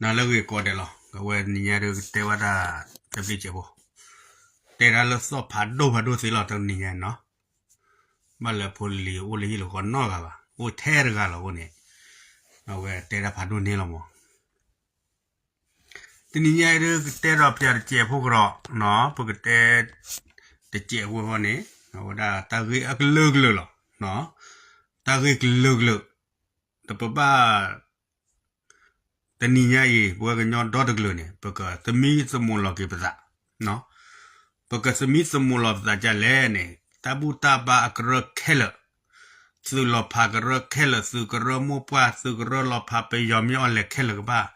နၤလၢဂ့ၤကိးဂၤဒဲးလီၤ. အဝဲတနံၤညါဒုးကတဲဝဲဒၣ်တဘျီစဲးဖိ, တဲဒၣ်လၢသီၣ်ဖးဒိၣ်ဖးဒိၣ်သ့လီၤ တနံၤညါနီၤ. ဘၣ်လၢဖိလံၤအိၣ်လၢဟံၣ်လီၤကီးနီတဂၤဘၣ်, အိၣ်ထဲတဂၤလီၤအဃိန့ၣ်, အဝဲတဲဒၣ်ဖးဒိၣ်န့ၣ်လီၤမး. တနံၤညါအံၤဒုးကတဲဒီးပျၢ်တစဲးဖိကဒီး, ပကတဲတစဲးဖိဃီန့ၣ်, အဝဲဒၣ်တၢ်ဂ့ၢ်အကလုာ်ကလုာ်လီၤ. တၢ်ဂ့ၢ်ကလုာ်ကလုာ်, ဒီးပဘၣ် တနံၤညါအံၤ ပဝဲကညီဒီတကလုာ်န့ၣ် ပကသမံသမိးလီၤက့ၤပသး, ပကသမံသမိးလီၤပသးဒ်လဲၣ်န့ၣ်, တၢ်ဘူၣ်တၢ်ဘါအကရၢခဲလၢာ်, သုးလီၤဖးကရၢခဲလၢာ်, သုးကရၢမိၢ်ပှၢ်, သုးကရၢလီၤဖး, ပယီၤမ့ၢ်အီၤလဲၤခဲလၢာ်ကဘၣ်,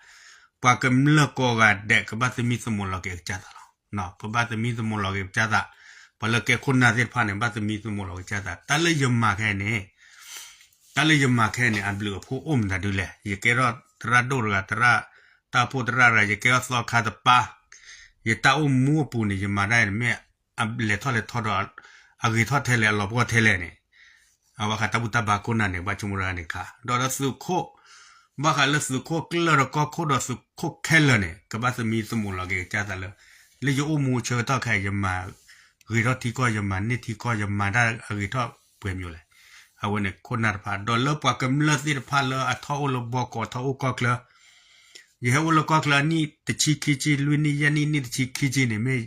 ပှၤကမျၢၢ်ကိးဂၤဒဲးကဘၣ်သမံသမိးလီၤက့ၤကစၢ်သးလီၤ. ပဘၣ်သမံသမိးလီၤက့ၤကစၢ်သး, ပှၤလၢကဲခိၣ်နၢ်သ့ၣ်တဖၣ်န့ၣ် ဘၣ်သမံသမိးလီၤက့ၤကစၢ်သး. တၢ်လၢယမၤခဲအံၤန့ၣ် တၢ်လၢယမၤခဲအံၤန့ၣ် အဘျုးအဖှိၣ်အိၣ်မတၤဒုလဲၣ်. ယကဲထီၣ်သရၣ်ဒိၣ်တဂၤ, သရၣ်, တၢ်အိၣ်ဖှိၣ်သရၣ်တဂၤ, ယကဲထီၣ်သီခါတပၢ်, ယတၢ်အိၣ်မူအပူၤန့ၣ် ယမၤတၢ်အံၤန့ၣ် မ့ၢ်အလဲၤထီၣ်လဲၤထီဒီး အဂ့ၤထီၣ်ထဲလဲၣ် အလီၤပှီၢ်ထဲလဲၣ်န့ၣ်, အဝဲဃးတၢ်ဘူၣ်တၢ်ဘါခိၣ်နၢ်န့ၣ် ဘၣ်ဆိကမိၣ်တၢ်န့ၣ်တခါ, ဒီးလၢသုးခိၣ်, ဘၣ်ဃးလၢသုးခိၣ်ကျၢၢ်ဒီးကီၢ်ခိၣ်ဒီးသုးခိၣ်ခဲလၢာ်န့ၣ် ကဘၣ်သမံသမိးလီၤက့ၤကစၢ်သးလၢ လၢယအိၣ်မူဆၢကတီၢ်ခဲအံၤ ယမၤဂ့ၤထီၣ်ထံကီၢ်, ယမၤန့ၢ်ထံကီၢ်, ယမၤတၢ်အဂ့ၤထီၣ်ပှဲၤမံၤလဲၣ်. အဝဲန့ၣ်ခိၣ်နၢ်တဖၣ်, ဒီးလၢပှၤကမျၢၢ်သ့ၣ်တဖၣ်လၢအထီၣ်အိၣ်လၢဘီကီး, ထီၣ်အိၣ်ကီၢ်ချၢ, ယဟဲအိၣ်လၢကီၢ်ချၢအနံၣ်တဆံခံဆံ, လွံၢ်နံၣ်ယဲၢ်နံၣ်, နံၣ်တဆံခံဆံန့ၣ် မ့ၢ်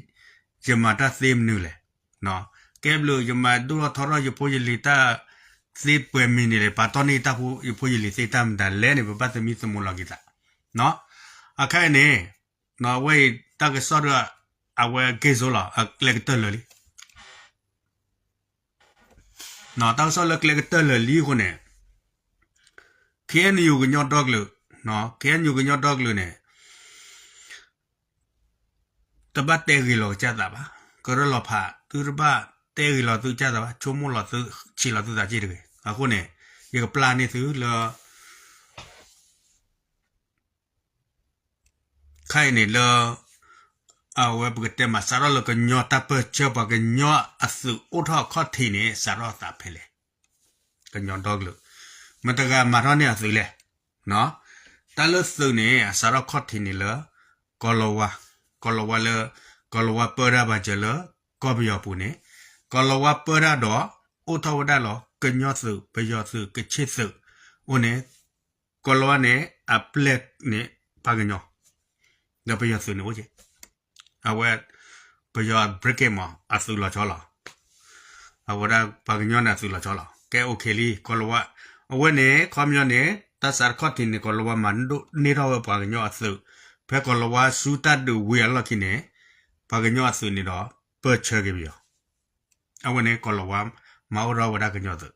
ယမၤတၢ်သ့မနုၤလဲၣ်. ကဲဘျုးယမၤဒိၣ်ထီၣ်ထီထီၣ် ယဖိယလံၤတၢ်သ့ပှဲၤမံၤန့ၣ်လဲၣ်, ပာ်တီၢ်န့ၢ်တၢ်ဖိ, ယဖိယလံၤသ့တၢ်မတၤလဲၣ်န့ၣ် ပဘၣ်သမံသမိးလီၤက့ၤသး. အခါအံၤန့ၣ်, အဝဲအံၤတၢ်ကစီၣ်ဒီး အဝဲကဲစိလီၤ, အကျဲကတၢၢ်လၢာ်လံ. တၢ်ကစီၣ်လၢကျဲကတၢၢ်လၢာ်လံအဃိန့ၣ်, ခ့ၣ်အဲၣ်ယူၣ် ကညီဒီကလုာ်, ခ့ၣ်အဲၣ်ယူၣ် ကညီဒီကလုာ်န့ၣ် တဘၣ်တဲဂ့ၤလီၤကစၢ်သးဘၣ်. ကရၢလီၤဖး သုတဘၣ်တဲဂ့ၤလီၤသုကစၢ်သးဘၣ်, ဆိကမိၣ်လီၤသုဆံးလီၤသုသးက့ၢ်တဂ့ၤ. အဃိန့ၣ်, ယကပျၢ်န့ၢ်သုလၢ ခါအံၤန့ၣ်လၢ အဝဲပကတဲမး စးထီၣ်လၢကညီတၢ်ပၢၢ်ဆၢ ပှၤကညီအသုးအိၣ်ထီၣ်အခီၣ်ထံးန့ၣ် စးထီၣ်အသးဖဲလဲၣ်. ကညီဒီကလုာ် မတၤတဂၤမၤထီၣ်န့ၢ်အသုးလဲၣ်. တၢ်လၢသုးန့ၣ် အစးထီၣ်ခီၣ်ထံးန့ၣ်လၢ ကီၤလၤဝါ, ကီၤလၤဝါလၢ ကီၤလၤဝါပၢတၢ်ဘၣ်စၢၤလၢ ကီၢ်ပယီၤပူၤန့ၣ်, ကီၤလၤဝါပၢတၢ်ဒီး အိၣ်ထီၣ်ဝဲဒၣ်လီၤ ကညီသုး ပယီၤသုး ကခ့ၣ်သုး အိၣ်န့ၣ် ကီၤလၤဝါန့ၣ် အပျဲၢ်န့ၣ် ပှၤကညီ, ဒီးပယီၤသုးန့ၣ်အိၣ်က့ၤ, အဝဲ ပယီၤ break မး အသုးလီၤဆီလီၤ. အဝဲဒၣ်ပှၤကညီန့ၣ်အသုးလီၤဆီလီၤ. ကဲ okay လံ ကီၤလၤဝါ, အဝဲန့ၣ် ခီပညီန့ၣ် တၢ်စးထီၣ်ခီၣ်ထံးန့ၣ် ကီၤလၤဝါမၤန့ၢ်ထီၣ်ဝဲပှၤကညီအသုး, ဖဲကီၤလၤဝါဆူတၢ်ဒုးဝံၤအလီၢ်ခံန့ၣ် ပှၤကညီအသုးန့ၣ်ဒီး ပၢၢ်ဆၢက့ၤပယီၤ. အဝဲန့ၣ် ကီၤလၤဝါ မၤအိၣ်ထီၣ်ဝဲဒၣ်ကညီသုး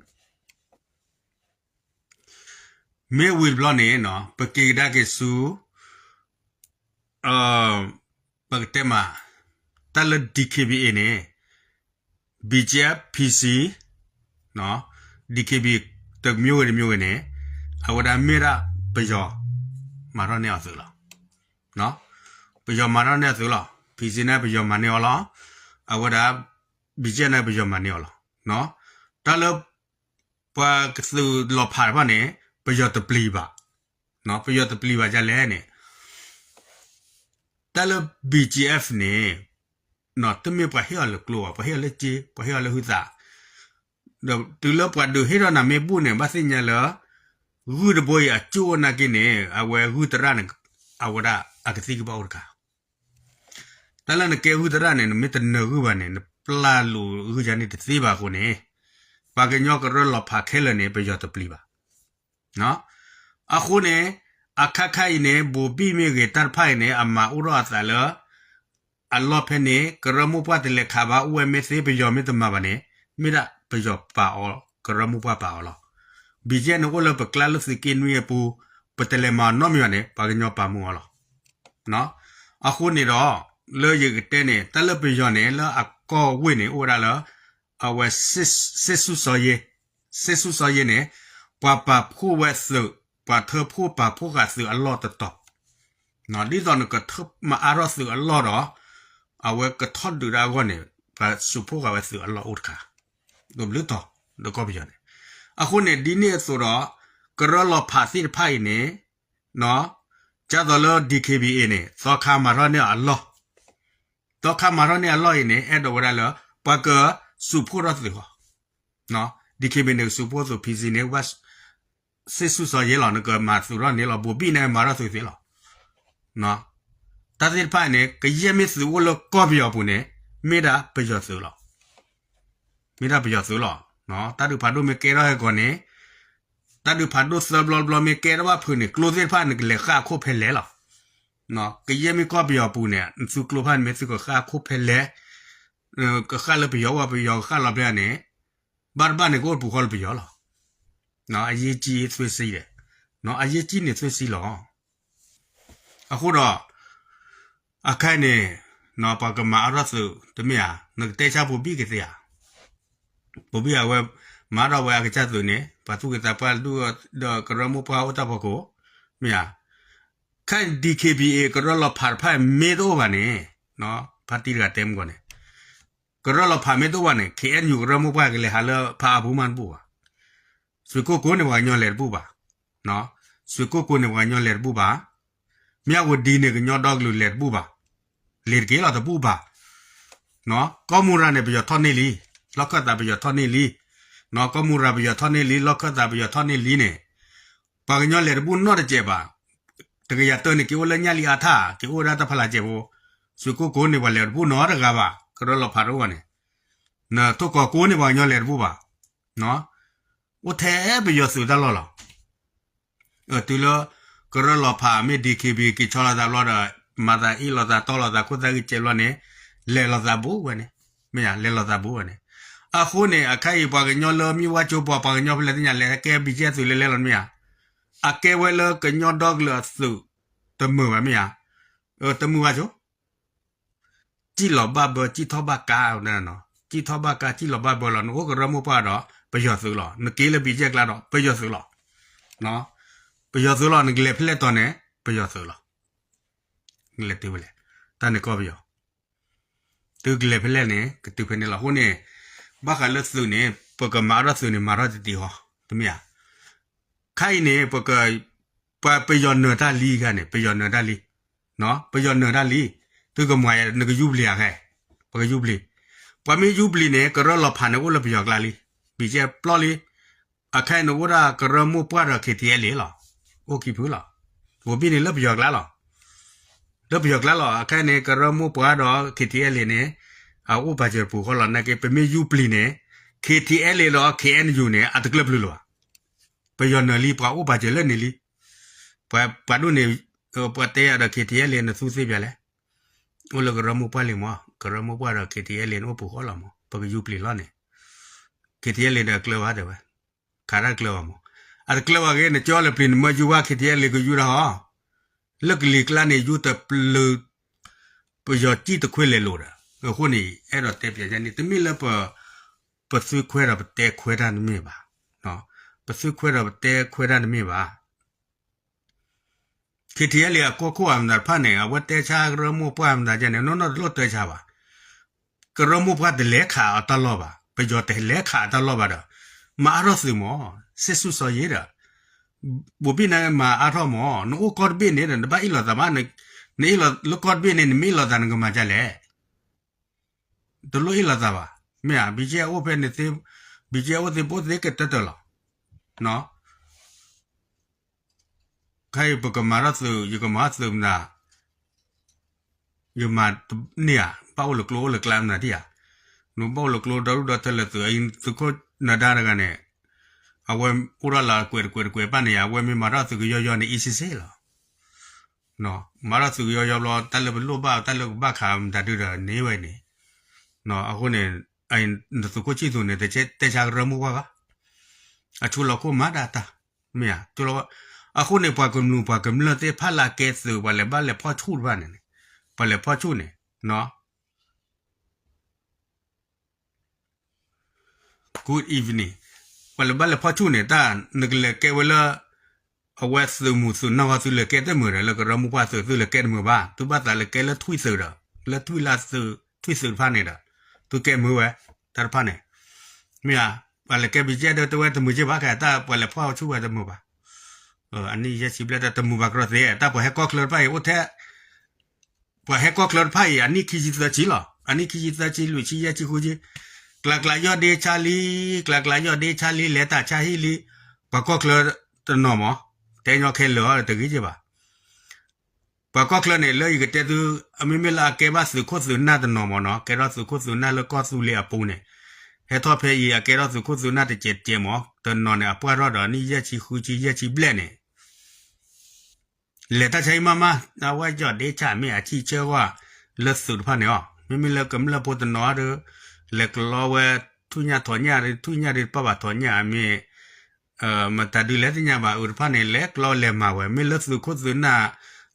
မ့ၢ်ဝံၤတဘျီန့ၣ် ပက့ၤကဒါက့ၤဆူ ပကတဲမး တၢ်လၢ DKBA န့ၣ် BGF, PC, DKBA တမျိုးဂ့ၤတမျိုးဂ့ၤန့ၣ် အဝဲဒၣ်မ့ၢ်ဒၣ်ပယီၤ မၤထီၣ်န့ၢ်အီၤသုးလီၤ. ပယီၤမၤထီၣ်န့ၢ်အီၤသုးလီၤ. PC န့ၣ် ပယီၤမၤန့ၢ်အီၤလီၤ. အဝဲဒၣ် BGF န့ၣ် ပယီၤမၤန့ၢ်အီၤလီၤ. တၢ်လၢ ပှၤကသုးလီၤဖးတဖၣ်န့ၣ် ပယီၤတပျံၤဘၣ်. ပယီၤတပျံၤဘၣ်ဒ်လဲၣ်န့ၣ် တၢ်လၢ BGF န့ၣ် တမ့ၢ်ပှၤဟ့ၣ်အီၤလၢကျိဘၣ်, ပှၤဟ့ၣ်အီၤလၢစ့, ပှၤဟ့ၣ်အီၤလၢဟုသး, ဒီးတုၤလၢပှၤဒုးဟ့ၣ်ထီၣ်နၤမ့ၢ်ဘူၣ်န့ၣ် ဘၣ်သ့ၣ်ညါလၢ ဂုၢ်တဘိအံၤအကၠိၣ်နာ်က့န့ၣ် အဝဲဂုၢ်သရၣ်န့ၣ် အဝဲဒၣ်အကသံၣ်ကဘၣ်အိၣ်တခါ တၢ်လၢနကဲဂုၢ်သရၣ်န့ၣ် နမ့ၢ်တနၢၤဂုၢ်ဘၣ်န့ၣ် နပျၢ်လိာ်ဂုၢ်ယါန့ၣ်တသ့ဘၣ်အဃိန့ၣ် ပှၤကညီကရၢလီၤဖးခဲလၢာ်န့ၣ် ပယီၤတပျံၤဘၣ်. အဃိန့ၣ် အခါခါအံၤန့ၣ် ဘိၤဘံၣ်မ့ၢ်ဂ့ၤ တၢ်တဖၣ်အံၤန့ၣ် အမၤအိၣ်ထီၣ်အသးလၢ အလီၢ်ဖဲန့ၣ် ကရၢမိၢ်ပှၢ်တလဲၤခးဘၣ် အိၣ်ဝဲမ့ၢ်သ့ ပယီၤမ့ၢ်တမၤဘၣ်န့ၣ် မ့ၢ်ဒၣ်ပယီၤပာ်အီၤ ကရၢမိၢ်ပှၢ်ပာ်အီၤလီၤ. BGF န့ၣ်အိၣ်လၢပကျါလၢသုးက့နွံအပူၤ ပတလဲၤမၤအီၤနီတမံၤဘၣ်န့ၣ် ပှၤကညီပာ်မူအီၤလီၤ. အဃိန့ၣ်ဒီး လၢယကတဲန့ၣ် တၢ်လၢပယီၤန့ၣ် လၢအကီၢ်ဝ့ၢ်န့ၣ် အိၣ်ဝဲဒၣ်လၢ အဝဲ စ့ဆူစီယ့, စ့ဆူစီယ့န့ၣ် ပှၤပာ်ဖှိၣ်ဝဲသုး, ပှၤထၢဖှိၣ်ပာ်ဖှိၣ်ဃာ်သုးအလီၢ်တတီၤ, ဒ်သိးနကထၢမၤအါထီၣ်သုးအလီၢ်ဒီး အဝဲကထီၣ်ဒုးတၢ်အဂီၢ်န့ၣ် ပှၤစူးဖှိၣ်ဃာ်ဝဲသုးအလီၢ်အိၣ်တခါ တဘျုးတီၤ ဒီးကီၢ်ပယီၤန့ၣ်. အဃိန့ၣ် ဒ်န့ၣ်အသိးဒီး ကရၢလီၤဖးသ့ၣ်တဖၣ်အံၤန့ၣ် ကၢ်သိးလၢ DKBA န့ၣ် သီခါမၤထီၣ်န့ၢ်အလီၢ်, သီခါမၤထီၣ်န့ၢ်အလီၢ်အံၤန့ၣ် အဲၣ်ဒိးဝဲဒၣ်လၢ ပှၤကစူးဖှိၣ်ထီၣ်သုးဃီ, DKBA န့ၣ် ကစူးဖှိၣ်သုး PC န့ၣ် ဝဲ စ့ဆူၣ်စီၤယ့လီၤ နကမၤသုးထီၣ်န့ၢ်လီၤ ဘိးဘံၣ်န့ၣ် မၤထီၣ်သုးသ့လီၤ. တၢ်သ့ၣ်တဖၣ်န့ၣ် ကယဲၢ်မ့ၢ်သုးအိၣ်လၢကီၢ်ပယီၤပူၤန့ၣ် မ့ၢ်ဒၣ်ပယီၤသုးလီၤ. မ့ၢ်ဒၣ်ပယီၤသုးလီၤ. တၢ်ဒုးဖးဒိၣ်မ့ၢ်ကဲထီၣ်ဟဲကီးန့ၣ် တၢ်ဒုးဖးဒိၣ်သၢဘျီတဘျီမ့ၢ်ကဲထီၣ်ဘၣ်ဖုးန့ၣ် ကျိသ့ၣ်တဖၣ် နကလဲၤဃၣ်အခိၣ်ဖဲလဲၣ်လီၤ. ကယဲၢ်မ့ၢ်ကီၢ်ပယီၤပူၤန့ၣ် နသုးကျိဖၣ်န့ၣ်မ့ၢ်သုကဃၣ်အခိၣ်ဖဲလဲၣ်, ကဃၣ်လၢပယီၤဝဲ ပယီၤကဃၣ်လီၤဖဲန့ၣ် ဘၣ်တဘၣ်န့ၣ် ကအိၣ်တပူၤဃီလၢပယီၤလီၤ. အရေးကြီးသွေးစည်းဒီး အရေးကြီးန့ၣ်သွေးစည်းလီၤ. အဃိဒီး အခဲအံၤန့ၣ် ပှၤကမၤအါထီၣ်သုး တမ့ၢ်ဧါ, နကတဲဆါဘိးဘံၣ်ကသ့ဧါ. ဘိးဘံၣ်အဝဲ မၤထီၣ်ဝဲအကစၢ်သုးန့ၣ် ပှၤသူၣ်က့သးပှၢ်ဒူၣ်ဒီးကရၢမိၢ်ပှၢ်အိၣ်တၢ်ဖီခိၣ် မ့ၢ်ဧါ. ခဲအံၤ DKBA ကရၢလီၤဖးတဖၣ်မ့ၢ်တအိၣ်ဘၣ်န့ၣ် ဖါတံၢ်တဂၤတဲမုၢ်ဂီၤန့ၣ် ကရၢလီၤဖးမ့ၢ်တအိၣ်ဘၣ်န့ၣ် KNU ကရၢမိၢ်ပှၢ်ကလဲၤဟးလၢဖးအါပူၤမးတဘူၣ်ဘၣ်. စွ့ၣ်ကိၣ်ကိန့ၣ် ပှၤကညီလဲၤတဘူၣ်ဘၣ်. စွ့ၣ်ကိၣ်ကိန့ၣ် ပှၤကညီလဲၤတဘူၣ်ဘၣ်. မၠၣ်ဝတံၤန့ၣ် ကညီဒီကလုာ်လဲၤတဘူၣ်ဘၣ်. လဲၤတက့ၢ်လီၤ တဘူၣ်ဘၣ်. ကီၢ်မူရၤန့ၣ် ပယီၤထီၣ်န့ၢ်လံ, လီၢ်ခၢၣ်သးပယီၤထီၣ်န့ၢ်လံ. ကီၢ်မူရၤပယီၤထီၣ်န့ၢ်လံ, လီၢ်ခၢၣ်သးပယီၤထီၣ်န့ၢ်လံန့ၣ် ပှၤကညီလဲၤတဘူၣ်နီတစဲးဘၣ်. တကယၤတၢန့ၣ် က့ၤအိၣ်လၢညၣ်လံအါထၣ် က့ၤအိၣ်ဝဲဒၣ်တၢ်ဖးလၢ်စဲးဖိ, စွ့ၣ်ကိၣ်ကိန့ၣ် ပှၤလဲၤတဘူၣ်နီတဂၤဘၣ် ကရၢလီၤဖးတအိၣ်ဘၣ်န့ၣ်. နထိၣ်ကီးကိန့ၣ် ပှၤကညီလဲၤတဘူၣ်ဘၣ်. အိၣ်ထဲပယီၤသုးတၢ်လီၢ်လီၤ. တုၤလၢ ကရၢလီၤဖးမ့ၢ် DKBA က့ၤဆီလီၤသးဘျီဒီး မၤသးအ့ၣ်လိာ်သးတီလိာ်သးခိၣ်သၣ်ဂံၢ်ကဲဘျီန့ၣ် လဲၤလိာ်သးဘူးဝဲန့ၣ်, မ့ၢ်ဧါ, လဲၤလိာ်သးဘူးဝဲန့ၣ်. အဃိန့ၣ် အခဲအံၤ ပှၤကညီလၢမ့ၢ်ဝါကၠိပှၤ ပှၤကညီဖဲလဲၣ်သ့ၣ်ညါ လဲၤကဲ BGF သုးလဲၤလဲၤလီၤ မ့ၢ်ဧါ. အကဲဝဲလၢကညီဒီကလုာ်အသုး တမုာ်ဘၣ် မ့ၢ်ဧါ. တမုာ်ဘၣ်ဆိ စံၣ်လီၤဘၣ်ဘၢ စံၣ်ထီၣ်ဘၣ်ကါ, စံၣ်ထီၣ်ဘၣ်ကါ စံၣ်လီၤဘၣ်ဘၢလီၤ. နအိၣ်ကရၢမိၢ်ပှၢ်ဒီး ပယီၤသုးလီၤ. နက့ၤလၢ BGF ကျါဒီး ပယီၤသုးလီၤ. ပယီၤသုးလီၤ. နကလဲၤဖဲလဲၣ်တီၤန့ၣ် ပယီၤသုးလီၤ. နလဲၤတုၤဖဲလဲၣ် တၢ်န့ၣ်ကီၢ်ပယီၤ သုကလဲၤဖဲလဲၣ်န့ၣ် ကတုၤဖဲန့ၣ်လီၤ. အဃိန့ၣ် ဘၣ်ဃးလၢသုးန့ၣ် ပကမၤအါထီၣ်သုးန့ၣ် မၤထီၣ်တံၢ်တံၢ်ဃီ တမ့ၢ်ဧါ. ခဲအံၤန့ၣ် ပ ပ ပယီၤနၢၤတၢ်လံခဲန့ၣ် ပယီၤနၢၤတၢ်လံ, ပယီၤနၢၤတၢ်လံ. သုကမၤ နကယူပျံၤဧါခဲ, ပကယူပျံၤ. ပှၤမ့ၢ်ယူပျံၤန့ၣ် ကရၢလီၤဖးန့ၣ် အိၣ်လၢပယီၤကျါလံ. BGF ပျီလံ. အခဲအံၤန့ၣ်အိၣ်ဒၣ်ကရၢမိၢ်ပှၢ်ဒီး KTLA လီၤ. အိၣ်ခံဖုလီၤ. ဘိးဘံၣ်န့ၣ်လၢပယီၤကျါလီၤ. လၢပယီၤကျါလီၤ. အခဲအံၤန့ၣ် ကရၢမိၢ်ပှၢ်ဒီး KTLA န့ၣ် အအိၣ်ပာ်စၢၤတပူၤဃီလီၤ. နာ်က့ ပမ့ၢ်ယူပျံၤန့ၣ် KTLA ဒီး KNU န့ၣ် အတကျၢၢ်ပျုၤလၢၤဘၣ်. ပယီၤနၢၤလံ ပှၤအိၣ်ပာ်စၢၤလၢန့ၣ်လံ. ပှၤဒိၣ်န့ၣ် ပှၤတဲယၤဒီး KTLA နသူသ့ၣ်ပၠးလဲၣ်. အိၣ်လၢကရၢမိၢ်ပှၢ်လံမး, ကရၢမိၢ်ပှၢ်ဒီး KTLA န့ၣ်အိၣ်ပူၤဃီလီၤမး, ပကယူပျံၤလီၤန့ၣ်. KTLA ဒီးအကျၢၢ်ဘၣ်တဲဝဲ, ခးတၢ်ကျၢၢ်ဘၣ်မး. အတကျၢၢ်ဘၣ်ဂ့ၤ နကၠီလၢပျံၤနမၢယူဘၣ် KTLA ကယူတၢ်ဟီ, လၢကလံၤကျါန့ၣ် ယူတပျုၤ ပယီၤစံၣ်တခွဲလဲၤလိာ်ဒီး, အဃိန့ၣ် အဲၣ်ဒိးတဲပၠးယါန့ၣ် တမ့ၢ်လၢ ပသုခွဲးဒီးပတဲခွဲးတၢ်တမ့ၢ်ဘၣ်. ပသုခွဲးဒီးပတဲခွဲးတၢ်တမ့ၢ်ဘၣ်. KTLA အကီၢ်ခိၣ်အမတၤတဖၣ်န့ၣ် အဝဲတဲဆါကရၢမိၢ်ပှၢ်အမတၤဒ်န့ၣ် နီၢ်နီၢ်တလိၣ်တဲဆါဘၣ်. ကရၢမိၢ်ပှၢ်တလဲၤခးအတၢ်လီၢ်ဘၣ်, ပယီၤတလဲၤခးအတၢ်လီၢ်ဘၣ်ဒီး မၤအါထီၣ်သုးမး, စ့ဆူၣ်စီၤယ့ဒီး ဘိးဘံၣ်န့ၣ်မၤအါထီၣ်မး, နအိၣ်ကီၢ်တဘ့ၣ်န့ၣ်ဒီး နဘၣ်အ့ၣ်လိာ်သးမး, နအ့ၣ်လိာ်လၢကီၢ်တဘ့ၣ်န့ၣ် နမ့ၢ်အ့ၣ်လိာ်သးနကမၤဒ်လဲၣ်. တလိၣ်အ့ၣ်လိာ်သးဘၣ်. မ့ၢ်ဧါ, BGF အိၣ်ဖဲန့ၣ်သ့, BGF အိၣ်သ့ဘိသ့ကတၢၢ်တၢၢ်လီၤ. ခဲအံၤပကမၤထီၣ်သုး ယကမၤထီၣ်သုးမနုၤ, ယမၤန့ၢ်ဧါ, ဘၣ်အိၣ်လၢကျိအိၣ်လၢကျါမနုၤဒံးဧါ. နဘၣ်အိၣ်လၢကျိဒီဒူၣ်ဒီထၢလၢသုး, သုးခိၣ်နၢၤဒါတဂၤန့ၣ် အဝဲအိၣ်ထီၣ်လၢကွဲးတကွဲးတကွဲးဘၣ်န့ၣ် အဝဲမ့ၢ်မၤထီၣ်သုးကယီယီန့ၣ် အံစ့စ့လီၤ. မၤထီၣ်သုးကယီယီဘျီ တၢ်လၢပလိၣ်ဘၣ် တၢ်လၢကဘၣ်ခးမတၤဒုဒီးန့ၢ်ဝဲန့ၣ်, အဃိန့ၣ် နသုးခိၣ်ဆံၣ်သူးန့ၣ် တတဲဆါကရၢမိၢ်ပှၢ်ဘၣ်. အဆိလီၤခိၣ်မၤဒၣ်တၢ်, မ့ၢ်ဧါ, ဆိလီၤ. အဃိန့ၣ် ပှၤကမျၢၢ်ပှၤကမျၢၢ်သ့ၣ်တဖၣ်လၢအကဲသုး ပှၤလဲၤဘၣ်လဲၤဖီၣ်ဆူၣ်တဖၣ်န့ၣ်, ပှၤလဲၤဖီၣ်ဆူၣ်န့ၣ် Good evening. ပှၤလဲၤဘၣ်လဲၤဖီၣ်ဆူၣ်န့ၣ် တၢ်နကလဲၤကဲဝဲလၢ အဝဲသုးမုၢ်သုးနီၢ်ဃီ သုလဲၤကဲတမုာ်ဒီး လၢကရၢမိၢ်ပှၢ်သုး သုလဲၤကဲတမုာ်ဘၣ်. သုဘၣ်သးလဲၤကဲလၢထွံၣ်သုးဒီး လၢထွံၣ်လၢသုး ထွံၣ်သုးတဖၣ်န့ၣ်ဒီး သုကဲမုာ်ဝဲ တၢ်တဖၣ်န့ၣ်. မ့ၢ်ဧါ, ပှၤလဲၤကဲ BGF ဒီး တဝဲတမုာ်က့ဘၣ် ခဲတၢ်ပှၤလဲၤဖီၣ်ဆူၣ်ဝဲတမုာ်ဘၣ်. အနံၣ်ယဲၢ်ဆံဘျဲၣ်တၢ်တမုာ်ဘၣ်ကရီသ့ တၢ်ပှၤဟဲကီၢ်ချၢတဖၣ်အံၤအိၣ်ထဲ ပှၤဟဲကီၢ်ချၢတဖၣ်အံၤ အနံၣ်ခံဆံသၢဆံလီၤ. အနံၣ်ခံဆံသၢဆံ လွံၢ်ဆံယဲၢ်ဆံဃုဆံ, ကျးကျးယီၢ်ဒ့ဆါလံ, ကျးကျးယီၢ်ဒ့ဆါလံ လဲၤတၢ်ဆါဟံၣ်လံ, ပှၤကီၢ်ချၢတနီၤမး, တဲညီခဲလၢာ်အီၤတဂ့ၤက့ဘၣ်. ပှၤကီၢ်ချၢန့ၣ် လၢယကတဲသု, အမ့မ့ၢ်လၢအကဲဘၣ်သုးခိၣ်သုးနၢ်တနီၤမးနီၤ, ကဲထီၣ်သုးခိၣ်သုးနၢ်လၢကီၢ်သူလ့ၤအပူၤန့ၣ်, ဟဲထီၣ်ဖဲအံၤ အကဲထီၣ်သုးခိၣ်သုးနၢ်တစဲးတစဲးမး, တနီၤန့ၣ် အပှၢ်ထီၣ်ဒီးနံၣ်ယဲၢ်ဆံဃုဆံယဲၢ်ဆံဘျဲၣ်န့ၣ် လဲၤတၢ်ဆါဟံၣ်မးမး, အဝဲယီၢ်ဒ့ဆါမ့ၢ်အဆံၣ်ဆၢဂီၢ် လၢသုးတဖၣ်န့ၣ်အီၤ, မ့မ့ၢ်လၢကမျၢၢ်ဖိတနီၤဒီး လဲၤကျီဝဲ ထူၣ်ညၣ်ထိးညၣ်, ထူၣ်ညၣ်ဒီးတပာ်ဘၣ်ထိးညၣ် အမ့ၢ် မတၤဒုလဲၣ်တသ့ၣ်ညါဘၣ် အုးတဖၣ်န့ၣ် လဲၤကျီလဲၤမၤဝဲ မ့ၢ်လၢသုးခိၣ်သုးနၢ်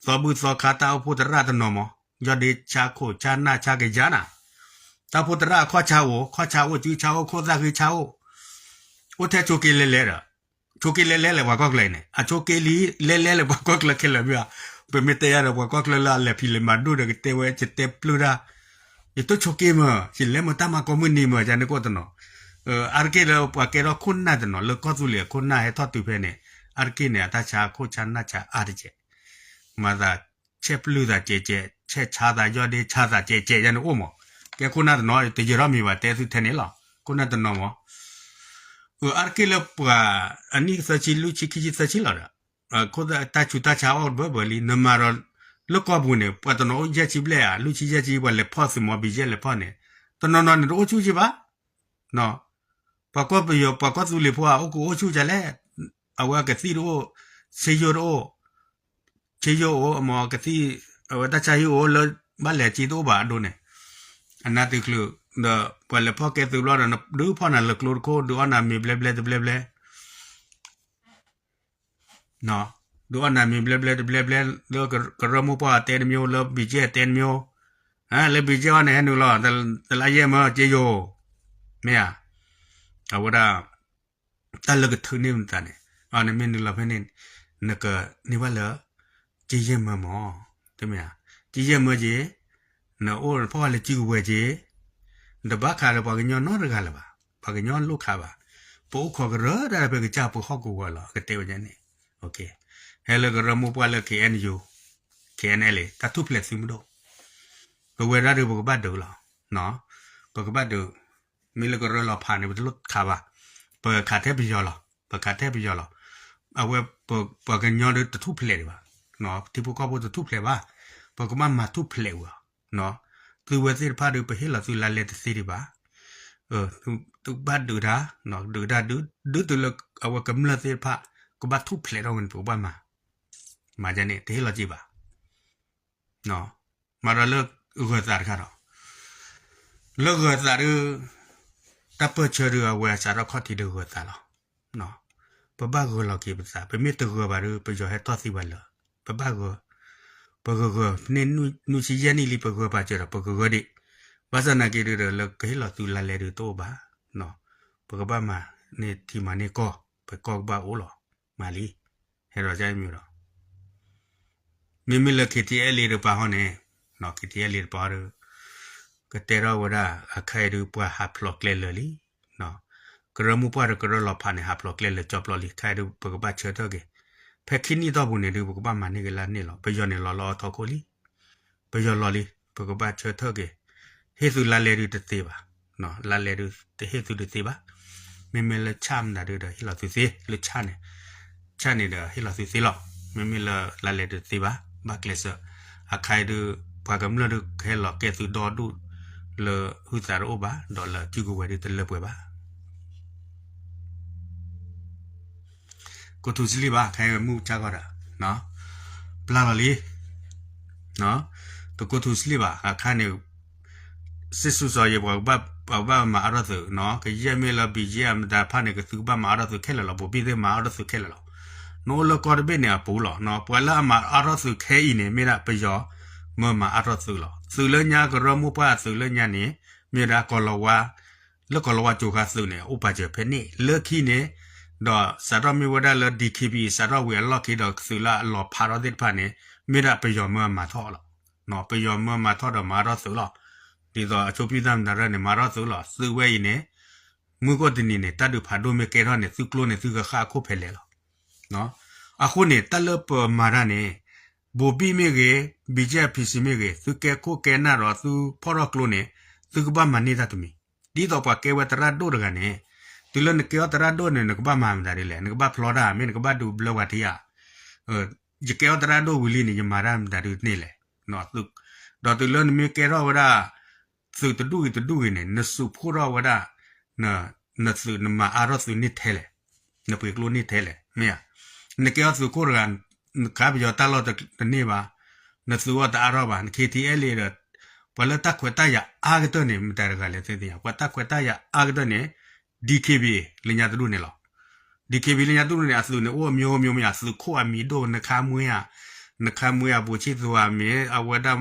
သီဘူၣ်သီခါတၢ်အိၣ်ဖှိၣ်သရၣ်တနီၤမး, ယီၢ်ဒ့ဆါခိၣ်ဆါနၢ်ဆါကယၤနၤ, တၢ်အိၣ်ဖှိၣ်သရၣ်အခီၣ်ဆါအိၣ်, ခီၣ်ဆါအိၣ်, စုဆါအိၣ်, ခိၣ်သၣ်ဃံဆါအိၣ်, အိၣ်ထဲဆိးက့လဲၤလဲၤဒီး, ဆိးက့လဲၤလဲၤလၢပှၤကီၢ်ချၢအံၤန့ၣ် အဆိးက့လံ လဲၤလဲၤလၢပှၤကီၢ်ချၢခဲလၢာ်မ့ၢ်ဧါ, ပမ့ၢ်တဲယၤဒီး ပှၤကီၢ်ချၢလၢအလဲၤဖံးလဲၤမၤဒိၣ်ဒီး ကတဲဝဲ ယတဲပျုၢ်တၢ်, ယတိၢ်ဆိးက့မး ယလဲၤမၤတၢ်မၤကိးမုၢ်နံၤမး ယၤန့ၣ်ကအိၣ်တနီၤ, အါတက့ၢ်လၢပှၤကဲထီၣ်ခိၣ်နၢ်တနီၤ လၢကီၢ်သူလ့ၤအခိၣ်နၢ်ဟဲထီၣ်တုၤဖဲန့ၣ်, အါတက့ၢ်န့ၣ် အတၢ်ဆါခိၣ်ဆါနၢ်ဆါအါတကဲး, မၤသး ဆဲးပျုၢ်သးကဲးကဲး, ဆဲးဆါသးယီၢ်ဒ့ဆါသးကဲးကဲး ယၤန့ၣ်အိၣ်မး, ကဲခိၣ်နၢ်တနီၤ တယၢၤထီၣ်မံၤဘၣ် တဲသုထဲန့ၣ်လီၤ, ခိၣ်နၢ်တနီၤမး အါတက့ၢ်လၢပှၤ အနံၣ်သၢဆံ လွံၢ်ဆံ ခံဆံသၢဆံလီၤဒီး, ခိၣ်တၢ်ဆူးတၢ်ဆါအီၣ်ဘၢဘၢလံ နမၤဒီး လၢကီၢ်ပူၤန့ၣ် ပှၤတနီၤအိၣ်ယဲၢ်ဆံဘျဲၣ်ဧါ လွံၢ်ဆံယဲၢ်ဆံ ပှၤလဲၤဖီၣ်သုးမီၤ ဘံၣ်ယဲၢ်လဲၤဖီၣ်န့ၣ်, တနီၤနီၤန့ၣ်တအိၣ်ဆူၣ်က့ဘၣ်, ပှၤကီၢ်ပယီၤ ပှၤကီၢ်သူလ့ၤဖိဧါ အိၣ်ကအိၣ်ဆူၣ်ကလဲၣ်, အဝဲကသံၣ်တအိၣ်, ဆ့ယိၣ်တအိၣ်, ဆ့ယိၣ်အိၣ် အမ့ၢ်ကသံၣ်, အဝဲတၢ်ဆါဟံၣ်အိၣ်လၢ ဘၣ်လဲၤက့တအိၣ်ဘၣ်အဒိန့ၣ်, အနါတုၤချုး, ဒီးပှၤလဲၤဖီၣ်ကဲသုးဘျီဒီး ဒုးဖီၣ်နၤလၢကျိတခိၣ် ဒုးအီၣ်နၤမ့ၤဘျဲဘျဲတဘျဲဘျဲ ဒုးအီၣ်နၤမ့ၤဘျဲဘျဲတဘျဲဘျဲ, လၢကရၢမိၢ်ပှၢ်တဲတမံၤ, လၢဘံၣ်ကဲတဲတမံၤ, လၢဘံၣ်ကဲအီၤန့ၣ် ဟဲနုာ်လီၤ တလါယဲၢ်မၢ က့ယိာ်, မ့ၢ်ဧါ, အဝဲဒၣ် တၢ်လၢကထုးန့ၢ်မနုၤသးန့ၣ်, နမ့ၢ်နုာ်လီၤဖဲန့ၣ် နကန့ၢ်ဘၣ်လၢ က့ယဲၢ်မၢမၢ, တမ့ၢ်ဧါ, က့ယဲၢ်မၢက့ၤ, နအိၣ်ဖီၣ်ဝဲလၢစုကဝဲၤက့ၤ, နတဘၣ်ခးလၢပှၤကညီနီတဂၤလၢၤဘၣ်, ပှၤကညီလိၣ်ခးဘၣ်, ပအိၣ်ခိးကရၢတၢ်ဒီး ပကစၢ်ပဟီၣ်ကဝီၤလီၤ ကတဲဝဲန့ၣ်, ဟဲလၢကရၢမိၢ်ပှၢ်လၢ KNU, KNLA တၢ်ထူၣ်ဖျဲးသုးမုၢ်ဒိၣ်, ပဝဲဒၣ်ဒီးပကဘၣ်ဒုးလီၤ, ပကဘၣ်ဒုး, မ့ၢ်လၢကရၢလီၤဖးန့ၣ် ပတလိၣ်ခးဘၣ်, ပခးထဲပယီၤလီၤ, ပခးထဲပယီၤလီၤ, အဝဲပှၤကညီဒီးတထူၣ်ဖျဲးဒံးဘၣ်, ထံဖိကီၢ်ဖိတထူၣ်ဖျဲးဘၣ်, ပကဘၣ်မၤထူၣ်ဖျဲးဝဲ, သုဝဲသ့ၣ်တဖၣ်ဒီး ပဟ့ၣ်လီၤသုလါလဲတသ့ဒံးဘၣ်, သုဘၣ်ဒုးတၢ်, ဒုးတၢ်ဒုး, ဒုးတုၤလၢအဝဲကမျၢၢ်သ့ၣ်တဖၣ် ကဘၣ်ထူၣ်ဖျဲးထီၣ်ဝဲန့ၣ် ပကဘၣ်မၤ, မၤဒ်န့ၣ် တဟ့ၣ်လီၤက့ၤဘၣ် မၤဒီးလၢဂၢၤသးတခါဒီး, လၢဂၢၤသးဒီး, တၢ်ပၢၢ်ဆၢဒီးအဝဲစးထီၣ်ခီၣ်ထံးဒီးဂၢၤသးလီၤ. ပဘၣ်ဂၢၤလီၤက့ၤပသး, ပမ့ၢ်တဂၢၤဘၣ်ဒီး ပယီၤဟဲတီၢ်သံပှၤလၢာ်, ပဘၣ်ဂၢၤ, ပဂၢၤဂၢၤ, ဖဲန့ၣ်နွံဆံယဲၢ်နံၣ်လံ ပဂၢၤပာ်စၢၤဒီး ပကဂၢၤဒံး, ဘၣ်ဆၣ်သနာ်က့ဒီး လၢကဟ့ၣ်လီၤသုလါလဲဒီးတအိၣ်ဘၣ်, ပကဘၣ်မၤန့ၢ်ထံမၤန့ၢ်ကီၢ်, ပကီၢ်ကဘၣ်အိၣ်လီၤ, မၤလံ, ဟဲဒီးကမံၤဒီး မ့မ့ၢ်လၢ KTLA တပၤဟီန့ၣ်, KTLA တပၤဒီး ကတဲထီၣ်ဝဲဒၣ် အခါအံၤဒုး ပှၤဟးဖျိးကျဲလၢာ်လံ. ကရၢမိၢ်ပှၢ်ဒီးကရၢလီၤဖးန့ၣ် ဟးဖျိးကျဲလၢာ်ကၠီပျီလံ, ခါအံၤဒုး ပကဘၣ်ဆၢထၢၣ်က့ၤ, ဖဲခံနံၣ်တီၢ်ပူၤန့ၣ်ဒုး ပကဘၣ်မၤန့ၢ်က့ၤလၢန့ၣ်လီၤ. ပယီၤန့ၣ်လီၤလၢအထီခိၣ်လံ, ပယီၤလီၤလံ, ပကဘၣ်ဆၢထၢၣ်က့ၤ, ဟ့ၣ်သုလါလဲဒုးတသ့ဘၣ် လါလဲဒုးတဟ့ၣ်သုတသ့ဘၣ်. မ့မ့ၢ်လၢဆၣ်မတၤဒုးဒီးဟ့ၣ်လီၤသုသ့, လၢဆၣ်န့ၣ်, ဆၣ်န့ၣ်ဒီးဟ့ၣ်လီၤသုသ့လီၤ. မ့မ့ၢ်လၢလါလဲဒုးတသ့ဘၣ်, ဘၣ်ကျဲးစၢး, အခါအံၤဒုး ပှၤကမျၢၢ်ဒုးကဟဲလီၤကဲသုဒီဒူၣ်လၢဟုသးတအိၣ်ဘၣ်, ဒီးလၢစုကဝဲၤဒုးတလၢပှဲၤဘၣ်. ကိးထူစလံၣ်ဘၣ်, ခဲအံၤမုၢ်ဆါခီဒီး, ပျၢ်လီၤလံ, တကိးထူစလံၣ်ဘၣ်, အခါန့ၣ် စ့ၢ်ဆူစီၤယဲ ပှၤကဘၣ်မၤအါထီၣ်သုး, ကယဲၢ်မ့ၢ်လၢ ဘံၣ်ယဲၢ် အမတၤတဖၣ်န့ၣ် ကသုကဘၣ်မၤအါထီၣ်သုးခဲလၢာ်လီၤ, ပိာ်ဘံၣ်သ့ၣ်မၤအါထီၣ်သုးခဲလၢာ်လီၤ. နအိၣ်လၢကီၢ်တဘ့ၣ်န့ၣ်အပူၤလီၤ. ပှၤလၢအမၤအါထီၣ်သုးခဲအံၤန့ၣ် မ့ၢ်ဒၣ်ပယီၤမၢမၤအါထီၣ်သုးလီၤ. သုးလၢညါ ကရၢမိၢ်ပှၢ်အသုးလၢညါန့ၣ် မ့ၢ်ဝဲဒၣ်ကီၤလၤဝါ, လၢကီၤလၤဝါကၠိခါသုးန့ၣ် အိၣ်ပာ်စၢၤဖဲန့ၣ်, လၢခံန့ၣ်, ဒီးစးထီၣ်မ့ၢ်ဝဲဒၣ်လၢ DKBA စးထီၣ်ဝံၤအလီၢ်ခံဒီးသုးလၢအလီၤဖးထီၣ်သ့ၣ်တဖၣ်န့ၣ် မ့ၢ်ဒၣ်ပယီၤမၢအမၤထီၣ်လီၤ. ပယီၤမၢမၤထီၣ်ဒီးမၤအါထီၣ်သုးလီၤ. ဒ်သိးအဆိပံသၣ်မတၤရဲၣ်န့ၣ် မၤထီၣ်သုးလီၤ. သုးဝဲအံၤန့ၣ် မုၢ်ကီၢ်တနံၤန့ၣ် တၢ်ဒုးဖးဒိၣ်မ့ၢ်ကဲထီၣ်န့ၣ် သုကျိန့ၣ် သုကဃၣ်အခိၣ်ဖဲလဲၣ်လီၤ. အဃိန့ၣ် တၢ်လၢပမၤတၢ်န့ၣ် ဘိၤဘံၣ်မ့ၢ်ဂ့ၤ, BGF, PC မ့ၢ်ဂ့ၤ, သုကဲခိၣ်ကဲနၢ်ဒီးသုဖီၣ်ထီၣ်ကျိန့ၣ် သုကဘၣ်မၤန့ၢ်တၢ်တမံၤ, ဒ်သိးပှၤကဲဝဲသရၣ်ဒိၣ်တဂၤန့ၣ်, တုၤလၢနကဲအီၣ်သရၣ်ဒိၣ်န့ၣ် နကဘၣ်မၤမတၤဒ်လဲၣ်, နကဘၣ်ဖျီတၢ် မ့ၢ်နကဘၣ်ဒုးဘျၢပှၤထံဧါ, ယကဲအီၣ်သရၣ်ဒိၣ်ဝံၤလံန့ၣ် ယမၤတၢ်မတၤဒ်န့ၣ်လဲၣ်, ဒီးတုၤလၢနမ့ၢ်ကဲထီၣ်ဝဲဒၣ် သုးတဒူၣ်ဂ့ၤတဒူၣ်ဂ့ၤန့ၣ် နစုဖှိၣ်ထီၣ်ဝဲဒၣ် နသုးနမၤအါထီၣ်သုးန့ၢ်ထဲလဲၣ်, နပှ့ၤကျိန့ၢ်ထဲလဲၣ်, မ့ၢ်ဧါ, နကဲအီၣ်သုးခိၣ်တဂၤ နခါပယီၤတၢ်လီၢ်တန့ၢ်ဘၣ်, နသုးအီၣ်တအါထီၣ်ဘၣ်, န KTLA ဒီး ပှၤလၢတၢ်ခွဲးတၢ်ယာ်အါကတၢၢ်န့ၣ် မတၤတဂၤလဲၣ်သ့ၣ်ညါ, ပှၤတၢ်ခွဲးတၢ်ယာ်အါကတၢၢ်န့ၣ် DKBA လၢညါတဒူၣ်န့ၣ်လီၤ. DKBA လၢညါတဒူၣ်န့ၣ် အသုးန့ၣ် အိၣ်အမျိုးမျိုးမ့ၢ်ဧါ, သုးခိၣ်အမံၤဒိၣ် နခါမွ့ဧါ, နခါမွ့ဧါ ဘိၣ်ဆံၣ်သူၤဧါ မ့ၢ်အဝဲဒၣ်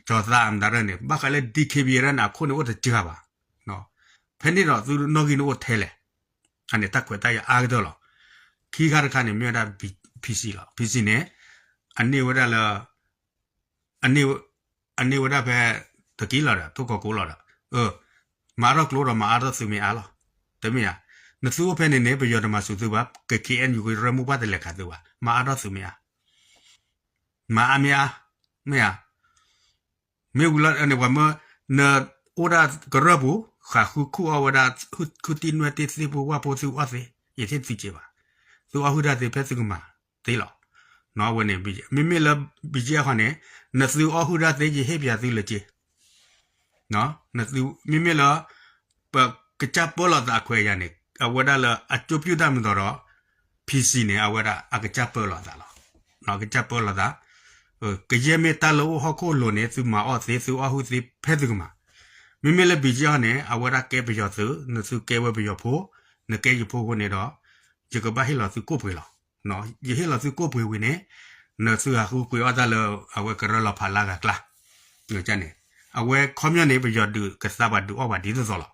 ကၠီၤသးမတၤရၢၢ်န့ၣ် ဘၣ်ဃးလၢ DKBA ရၢၢ်န့ၣ် အခိၣ်န့ၣ်အိၣ်တစှၤဘၣ်, ဖဲန့ၣ်ဒီးသုနီၣ်ဂံၢ်န့ၣ်အိၣ်ထဲလဲၣ်, အန့ၣ်တၢ်ခွဲးတၢ်ယာ်အါကတၢၢ်လီၤ. ခံခါတခါန့ၣ် မ့ၢ်ဝဲဒၣ် PC လီၤ. PC န့ၣ် အန့ၢ်ဝဲဒၣ်လၢ အန့ၢ်ဝဲဒၣ်ဖဲ တကံလီၤဒီး ထိၣ်ကီးကိလီၤဒီး မၤအါထီၣ်ကျိဒီးမၤအါထီၣ်သုးမ့ၢ်အါလီၤ. တမ့ၢ်ဧါ. နသုအိၣ်ဖဲန့ၣ်န့ၣ် ပယီၤတမၤဆူၣ်သုဘၣ်, က KNU ကရၢမိၢ်ပှၢ်တလဲၤခးသုဘၣ်, မၤအါထီၣ်သုးမ့ၢ်အါ, မၤအါမ့ၢ်အါ, မ့ၢ်ဧါ. မ့ၢ်ဝံၤလီၤန့ၣ် ပှၤမၢ နအိၣ်ဒၣ်ကရၢၢ်ပူၤ ဃးဃုခူၣ်အီၣ်ဝဲဒၣ် ခုတံၢ်နွဲၣ်တံၢ်သ့ၣ်ပူၤဝၣ်ဖိသုအီၣ်သ့, ယထံၣ်သုစ့းဘၣ်, သုအီၣ်ဟုၣ်တၢ်သ့ဖဲသုကမၤသ့လီၤ. အဝဲန့ၣ် မ့မ့ၢ်လၢ BGF ခီန့ၣ် နသုအီၣ်ဟုၣ်တၢ်သ့ ယဟ့ၣ်ပၠးသုလၢစ့ မ့မ့ၢ်လၢ ပကစၢ်ပၢလီၤသးအခွဲးအယာ်န့ၣ် အဝဲဒၣ်လၢအကၠိပျုၢ်တၢ်မၤသီဒီး PC န့ၣ် အဝဲဒၣ်အကစၢ်ပၢလီၤသးလီၤ. ကစၢ်ပၢလီၤသး ကယဲၢ်မ့ၢ်တၢ်လၢအိၣ်ဟီၣ်ခိၣ်လိၤန့ၣ် သုမၤအီၣ်သ့ သုအီၣ်ဟုၣ်သ့ဖဲသုကမၤ. မ့မ့ၢ်လၢ BGF န့ၣ် အဝဲဒၣ်ကဲပယီၤသုး နသုကဲဝဲပယီၤဖိ နကဲယဖိအဃိန့ၣ်ဒီး ယကဘၣ်ဟ့ၣ်လီၤသုကိၣ်ပှ့ၤလီၤ. ယဟ့ၣ်လီၤသုကိၣ်ပှ့ၤဝံၤန့ၣ် နသုဟးဃုကွံာ်အီၣ်တၢ်လၢအဝဲကရၢလီၤဖးလၢအဂၤကျါန့ၣ် အဝဲခီပညီန့ၣ် ပယီၤဒုးကသါပှၤဒုးအီၣ်ပှၤဒ်သိးသိးလီၤ.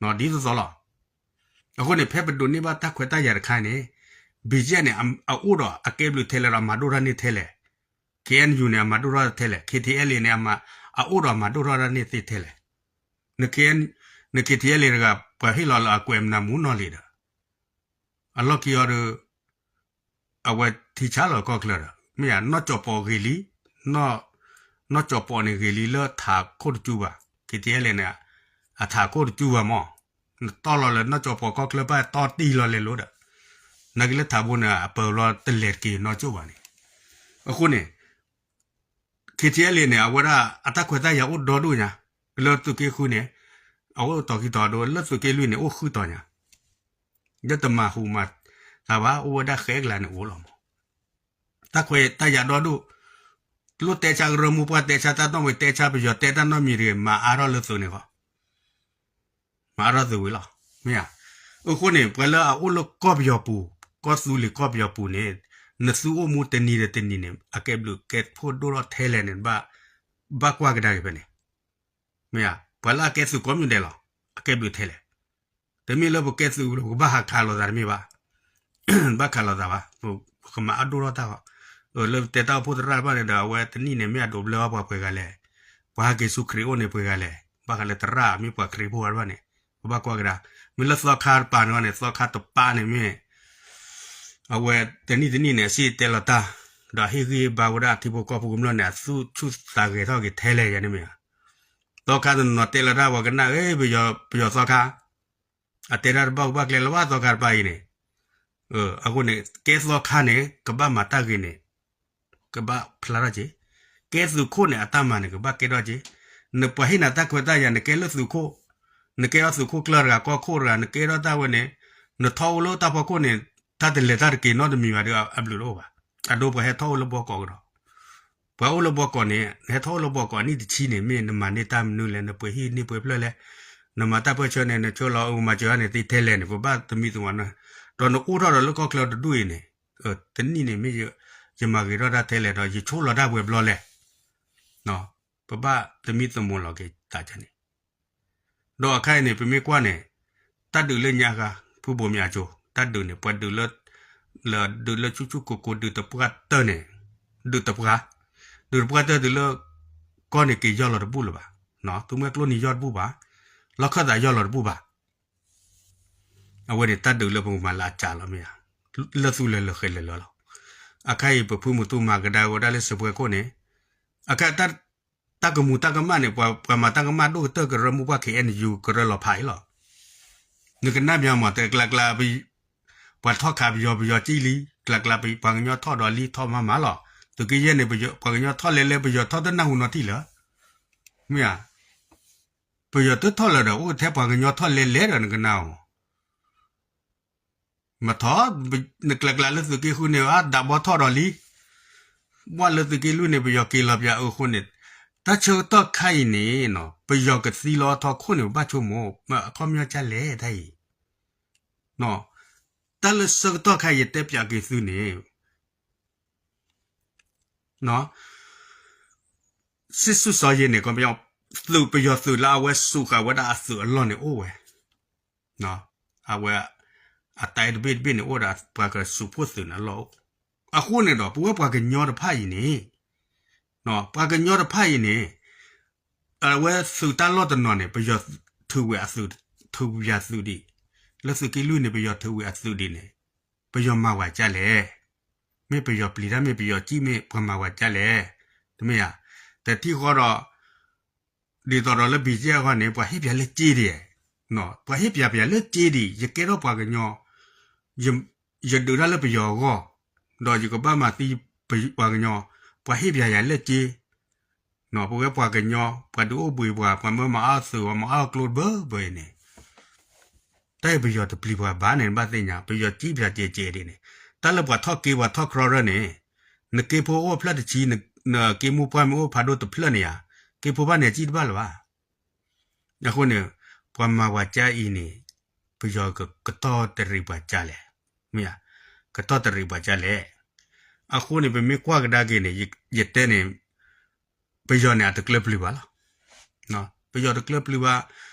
ဒ်သိးသိးလီၤ. အဃိန့ၣ် ဖဲပဒိးန့ၢ်ဘၣ်တၢ်ခွဲးတၢ်ယာ်တခါန့ၣ် BGF န့ၣ် အအိၣ်ဒီးအကဲဘျုးထဲလဲၣ်ဒီးအမၤဒိၣ်ထီၣ်န့ၢ်ထဲလဲၣ်, KNU န့ၣ် အမၤဒိၣ်ထီၣ်ထဲလဲၣ်, KTLA န့ၣ် အအိၣ်ဒီးအမၤဒိၣ်ထီၣ်တၢ်န့ၢ်သ့ထဲလဲၣ်. န KTLA တဂၤ ပှၤဟ့ၣ်လီၤလၢအကွဲးမနၤမူနီၢ်လံဒီး အလီၢ်ခံအီၤဒီး အဝဲထံဆါလီၤကီၢ်ချၢဒီး မ့ၢ်ယါ နီၢ်ကၠီၤပီးဂ့ၤလံ, နီၢ်ကၠီၤပီးန့ၣ်ဂ့ၤလံလၢထးခိၣ်တကၠူဘၣ်, KTLA န့ၣ် အထးခိၣ်တကၠူဘၣ်မး, နတီၢ်လီၤလၢနီၢ်ကၠီၤပီးကီၢ်ချၢဘၣ်တီၢ်တံၢ်လီၤလဲၤလိၤဒီး နာ်က့လၢထးဘိန့ၣ် အပၢၤဘျီတလဲၤတက့ၤနီၢ်ကၠိဘၣ်န့ၣ်, အဃိန့ၣ် KTLA န့ၣ် အဝဲဒၣ်အတၢ်ခွဲးတၢ်ယာ်အိၣ်ဒီဒူၣ်ညါ, လၢသုးက့ဃုန့ၣ် အအိၣ်တီၤခံတီၤဒိ လၢသုးက့လွံၢ်န့ၣ် အိၣ်ဃုတီၤညါ, လၢတမၤဟူးမၤသးဘၣ် အိၣ်ဝဲဒၣ်ဃဲကလါန့ၣ်အိၣ်လီၤမး, တၢ်ခွဲးတၢ်ယာ်ဒီဒူၣ်, လိၣ်တဲဆါကရၢမိၢ်ပှၢ် တဲဆါတၢ်နီတမံၤ တဲဆါပယီၤ တဲတၢ်နီတမံၤတဂ့ၤ မၤအါထီၣ်လၢသုးန့ၣ်ဃီ မၤအါထီၣ်သုးဝံၤလီၤ, မ့ၢ်ဧါ. အဃိန့ၣ် ပှၤလၢအအိၣ်လၢကီၢ်ပယီၤပူၤ, ကီၢ်သူလ့ၤကီၢ်ပယီၤပူၤန့ၣ် နသုအိၣ်မူတနံၤဒီးတနံၤန့ၣ် အကဲဘျုးကဲဖှိၣ်ဒိၣ်ထီၣ်ထဲလဲၣ်န့ၣ် ဘၣ်ကွၢ်ကဒါက့ၤဖဲန့ၣ်, မ့ၢ်ဧါ. ပှၤလၢအကဲသုးကိးမံၤဒဲးလီၤ, အကဲဘျုးထဲလဲၣ်. တမ့ၢ်လၢပကဲသုး ပကဘၣ်ဟးခးလိာ်သးတမ့ၢ်ဘၣ်, ဘၣ်ခးလိာ်သးဘၣ်, ပကမၤအဒိၣ်ထီၣ်တၢ်ဃီ, လၢပတဲတၢ်အိၣ်ဖှိၣ်သရၣ်တဖၣ်န့ၣ်ဒီး အဝဲတနံၣ်န့ၣ် မ့ၢ်အဒိးဘျၢဘၣ်ပှၤပှဲၤဂၤလဲၣ်, ပှၤဟဲက့ၤဆူခရံာ်အိၣ်န့ၣ်ပှဲၤဂၤလဲၣ်, ဘၣ်ဃးလၢသရၣ်မ့ၢ်ပှၤခရံာ်ဖိတဖၣ်န့ၣ် ပဘၣ်ကွၢ်ကဒါ. မ့ၢ်လၢသီခါတပၤန့ၣ်န့ၣ် သီခါတပၤန့ၣ်မ့ၢ် အဝဲတနံၣ်တနံၣ်န့ၣ် အစံၣ်တဲလီၤတၢ်, ဒီးဟ့ၣ်ဂံၢ်ဘါဝဲဒၣ်ထံဖိကီၢ်ဖိကမျၢၢ်န့ၣ် အသူၣ်ဆူၣ်သးဂဲၤထီၣ်က့ၤထဲလဲၣ်ယၤန့ၣ်မ့ၢ်ဧါ. သီခါတနီၤတဲလီၤတၢ် ပှၤကနၣ် ပယီၤသီခါ အတဲတၢ်တဘၣ်ကူဘၣ်ကျဲလၢၤဘၣ် သီခါတပၤအံၤန့ၣ်, အဃိန့ၣ် ကဲသီခါန့ၣ် ကဘၣ်မၤတၢ်ဂ့ၤန့ၣ် ကဘၣ်ဖျါထီၣ်က့ၤ, ကဲသုးခိၣ်န့ၣ် အတၢ်မၤန့ၣ် ကဘၣ်ကဲထီၣ်က့ၤ, နပှၤဟ့ၣ်နၤတၢ်ခွဲးတၢ်ယာ် နကဲလၢသုးခိၣ်, နကဲထီၣ်သုးခိၣ်ကျၢၢ်တဂၤ ကီၢ်ခိၣ်တဂၤ နကဲထီၣ်တၢ်ဝဲန့ၣ်, နထီၣ်အိၣ်လၢတၢ်ဖီခိၣ်န့ၣ် တၢ်တလဲၤတၢ်တက့ၤနီတမံၤဘၣ်ဒီး အဘျုးတအိၣ်ဘၣ်. အဒိပှၤဟဲထီၣ်အိၣ်လၢဘီကီးကဒီး, ပှၤအိၣ်လၢဘီကီးန့ၣ် နဟဲထီၣ်အိၣ်လၢဘီကီးနံၣ်တဆံန့ၣ် မ့ၢ်နမၤန့ၢ်တၢ်မနုၤလဲၣ်, နပှ့ၤဟံၣ်န့ၢ်ပှ့ၤဖျၢၣ်လဲၣ်, နမၤတၢ်ပၢၢ်ဆၢန့ၣ် နဆိလီၤအမၤစၢၤန့ၣ် သ့ထဲလဲၣ်န့ၣ် ပဘၣ်သမံသမိးန့ၣ်, ဒီးနအိၣ်ထီၣ်ဒီးလၢကီၢ်ချၢတဒူၣ်အံၤန့ၣ် တနံၣ်န့ၣ်မ့ၢ်ယမၤဂ့ၤထီၣ်တၢ်ထဲလဲၣ်ဒီး ယဆိလီၤတၢ်ပှဲၤဘျီလဲၣ်, ပဘၣ်သမံသမိးလီၤက့ၤသးန့ၣ်. ဒီးအခါအံၤန့ၣ် ပမ့ၢ်ကွၢ်န့ၣ် တၢ်ဒုးလၢညါဃါ ဖုဘိးမၠးအစိၤ တၢ်ဒုးန့ၣ် ပှၤဒုးလၢ လၢဒုးလၢဆူၣ်ဆူၣ်ကိၤကိၤ ဒုးတပှၢ်တၢၢ်န့ၣ် ဒုးတပှၢ်, ဒုးတပှၢ်တၢၢ်တုၤလၢ ကီၢ်န့ၣ်က့ၤယီၢ်လီၤတဘူၣ်လၢၤဘၣ်, သုမှဲကျိန့ၣ်ယီၢ်တဘူၣ်ဘၣ်, လီၢ်ခၢၣ်သးယီၢ်လီၤတဘူၣ်ဘၣ်. အဝဲန့ၣ်တၢ်ဒုးလၢပကမၤလၢအစှၤလီၤမ့ၢ်ဧါ, လၢသူလၢၤလၢၤဃဲၤလၢၤလၢၤလီၤ. အခါအံၤ ပဖုမုၢ်သူမၤကဒါက့ၤဝဲဒၣ်လၢစပွဲခိၣ်န့ၣ်, အခါ တၢ်ကမူၤတၢ်ကမၣ်န့ၣ် ပှၤမၤတၢ်ကမၣ်ဒိၣ်ကတၢၢ်ကရၢမိၢ်ပှၢ် ခ့ၣ်အဲၣ်ယူၣ် ကရၢလီၤဖးအံၤလီၤ. နကနၣ်ပၠးမး တကျါကျါ ပှၤထီၣ်ခးပယီၤ ပယီၤကံၣ်လံ, ကျါကျါ ပှၤကညီထီၣ်ဒီးလံ ထီၣ်မၤမၤလီၤ. သုးက့ယဲၢ်န့ၣ် ပှၤကညီထီၣ်လဲၤလဲၤ ပယီၤထီၣ်တနၢ်ဟူနီတထံၣ်လၢၤ. မ့ၢ်ဧါ, ပယီၤတထီၣ်လၢၤဒီး အိၣ်ထဲပှၤကညီထီၣ်လဲၤလဲၤဒီးနကနၣ်အီၤ မထီၣ်, နကျါကျါလၢသုးက့ဃုန့ၣ် အဒးဘီထီၣ်ဒီးလံ, ဘၣ်လၢသုးက့လွံၢ်န့ၣ် ပယီၤက့ၤလီၤပၠးအဃိန့ၣ်, တၢ်ဆၢကတီၢ်ခါအံၤန့ၣ် ပယီၤကသံလီၤထီခိၣ်န့ၣ် ပဘၣ်ဆိကမိၣ် အခီပညီကလဲၣ်တၢ်အံၤ, တၢ်လၢဆၢကတီၢ်ခါအံၤ ယတဲပၠးက့ၤသုန့ၣ် စံၣ်စိၤစီၤယံၤန့ၣ် သုးပယီၤသုးလၢအဝဲစူးဃာ်ဝဲဒၣ်အသုးအလီၢ်န့ၣ်အိၣ်ဝဲ, အဝဲ အတၢ်အဲၣ်တဘ့ၣ်တဘ့ၣ်န့ၣ် အိၣ်ဒီးပှၤကစူးဖှိၣ်သုးန့ၣ်အလီၢ်အိၣ်, အဃိန့ၣ်ဒီး ပဝဲပှၤကညီတဖၣ်အံၤန့ၣ်, ပှၤကညီတဖၣ်အံၤန့ၣ် အဝဲသုးတၢ်လီၢ်တနီၤန့ၣ် ပယီၤထုးဝံၤအသုး, ထုးဝံၤအသုးဒံး, လၢသုးက့လွံၢ်န့ၣ် ပယီၤထုးဝံၤအသုးဒံးန့ၣ် ပယီၤမၤဝဲကၢ်လဲၣ်, မ့ၢ်ပယီၤပျံၤတၢ် မ့ၢ်ပယီၤကံၣ် မ့ၢ်ပှၤမၤဝဲကၢ်လဲၣ်, တမ့ၢ်ဧါ, တထံၣ်ဃီဒီး ဒ်သိးဒီးလၢ ဘံၣ်ကဲၣ် အဂီၢ်န့ၣ် ပှၤဟ့ၣ်ပၠးလၢက့ဒံး, ပှၤဟ့ၣ်ပၠးပၠးလၢက့ဒံး ယကဲထီၣ်ပှၤကညီ, ယဒုးတၢ်လၢပယီၤအဂီၢ်, ဒီးယကဘၣ်မၤသံပှၤကညီ, ပှၤဟ့ၣ်ပၠးယၤလၢက့, ပဝဲပှၤကညီ ပှၤဒုးအိၣ်ဘှံးပှၤ ပှၤမၢမၤအါသုးပှၤမၤအါကျိတဘၢဘၢအံၤန့ၣ်, တၢ်အံၤပယီၤတပျံၤပှၤဘၣ်န့ၣ် နဘၣ်သ့ၣ်ညါ ပယီၤကံၣ်ပၠးကဲကဲဒံးန့ၣ်, တၢ်လၢပှၤထီၣ်က့ပှၤထီၣ်ကြီရၢန့ၣ်, နက့ဖိအိၣ်ဖျၢၣ်တဆံ, နက့မိၢ်ပှၢ်မ့ၢ်အိၣ်ဖးဒိၣ်တဖျၢၣ်န့ၣ်ဧါ, က့ဖိဘၣ်န့ၣ်အကံၣ်တဘၣ်လၢၤဘၣ်. အဃိန့ၣ် ပှၤမၤဝဲကၢ်အံၤန့ၣ် ပယီၤကတီၢ်တရံးပှၤကၢ်လဲၣ်, မ့ၢ်ဧါ, ကတီၢ်တရံးပှၤကၢ်လဲၣ်. အဃိန့ၣ် ပမ့ၢ်ကွၢ်ကဒါက့ၤန့ၣ် ယတဲန့ၣ် ပယီၤန့ၣ် အတကျၢပျုၤဘၣ်လီၤ. ပယီၤတကျၢပျုၤဘၣ်,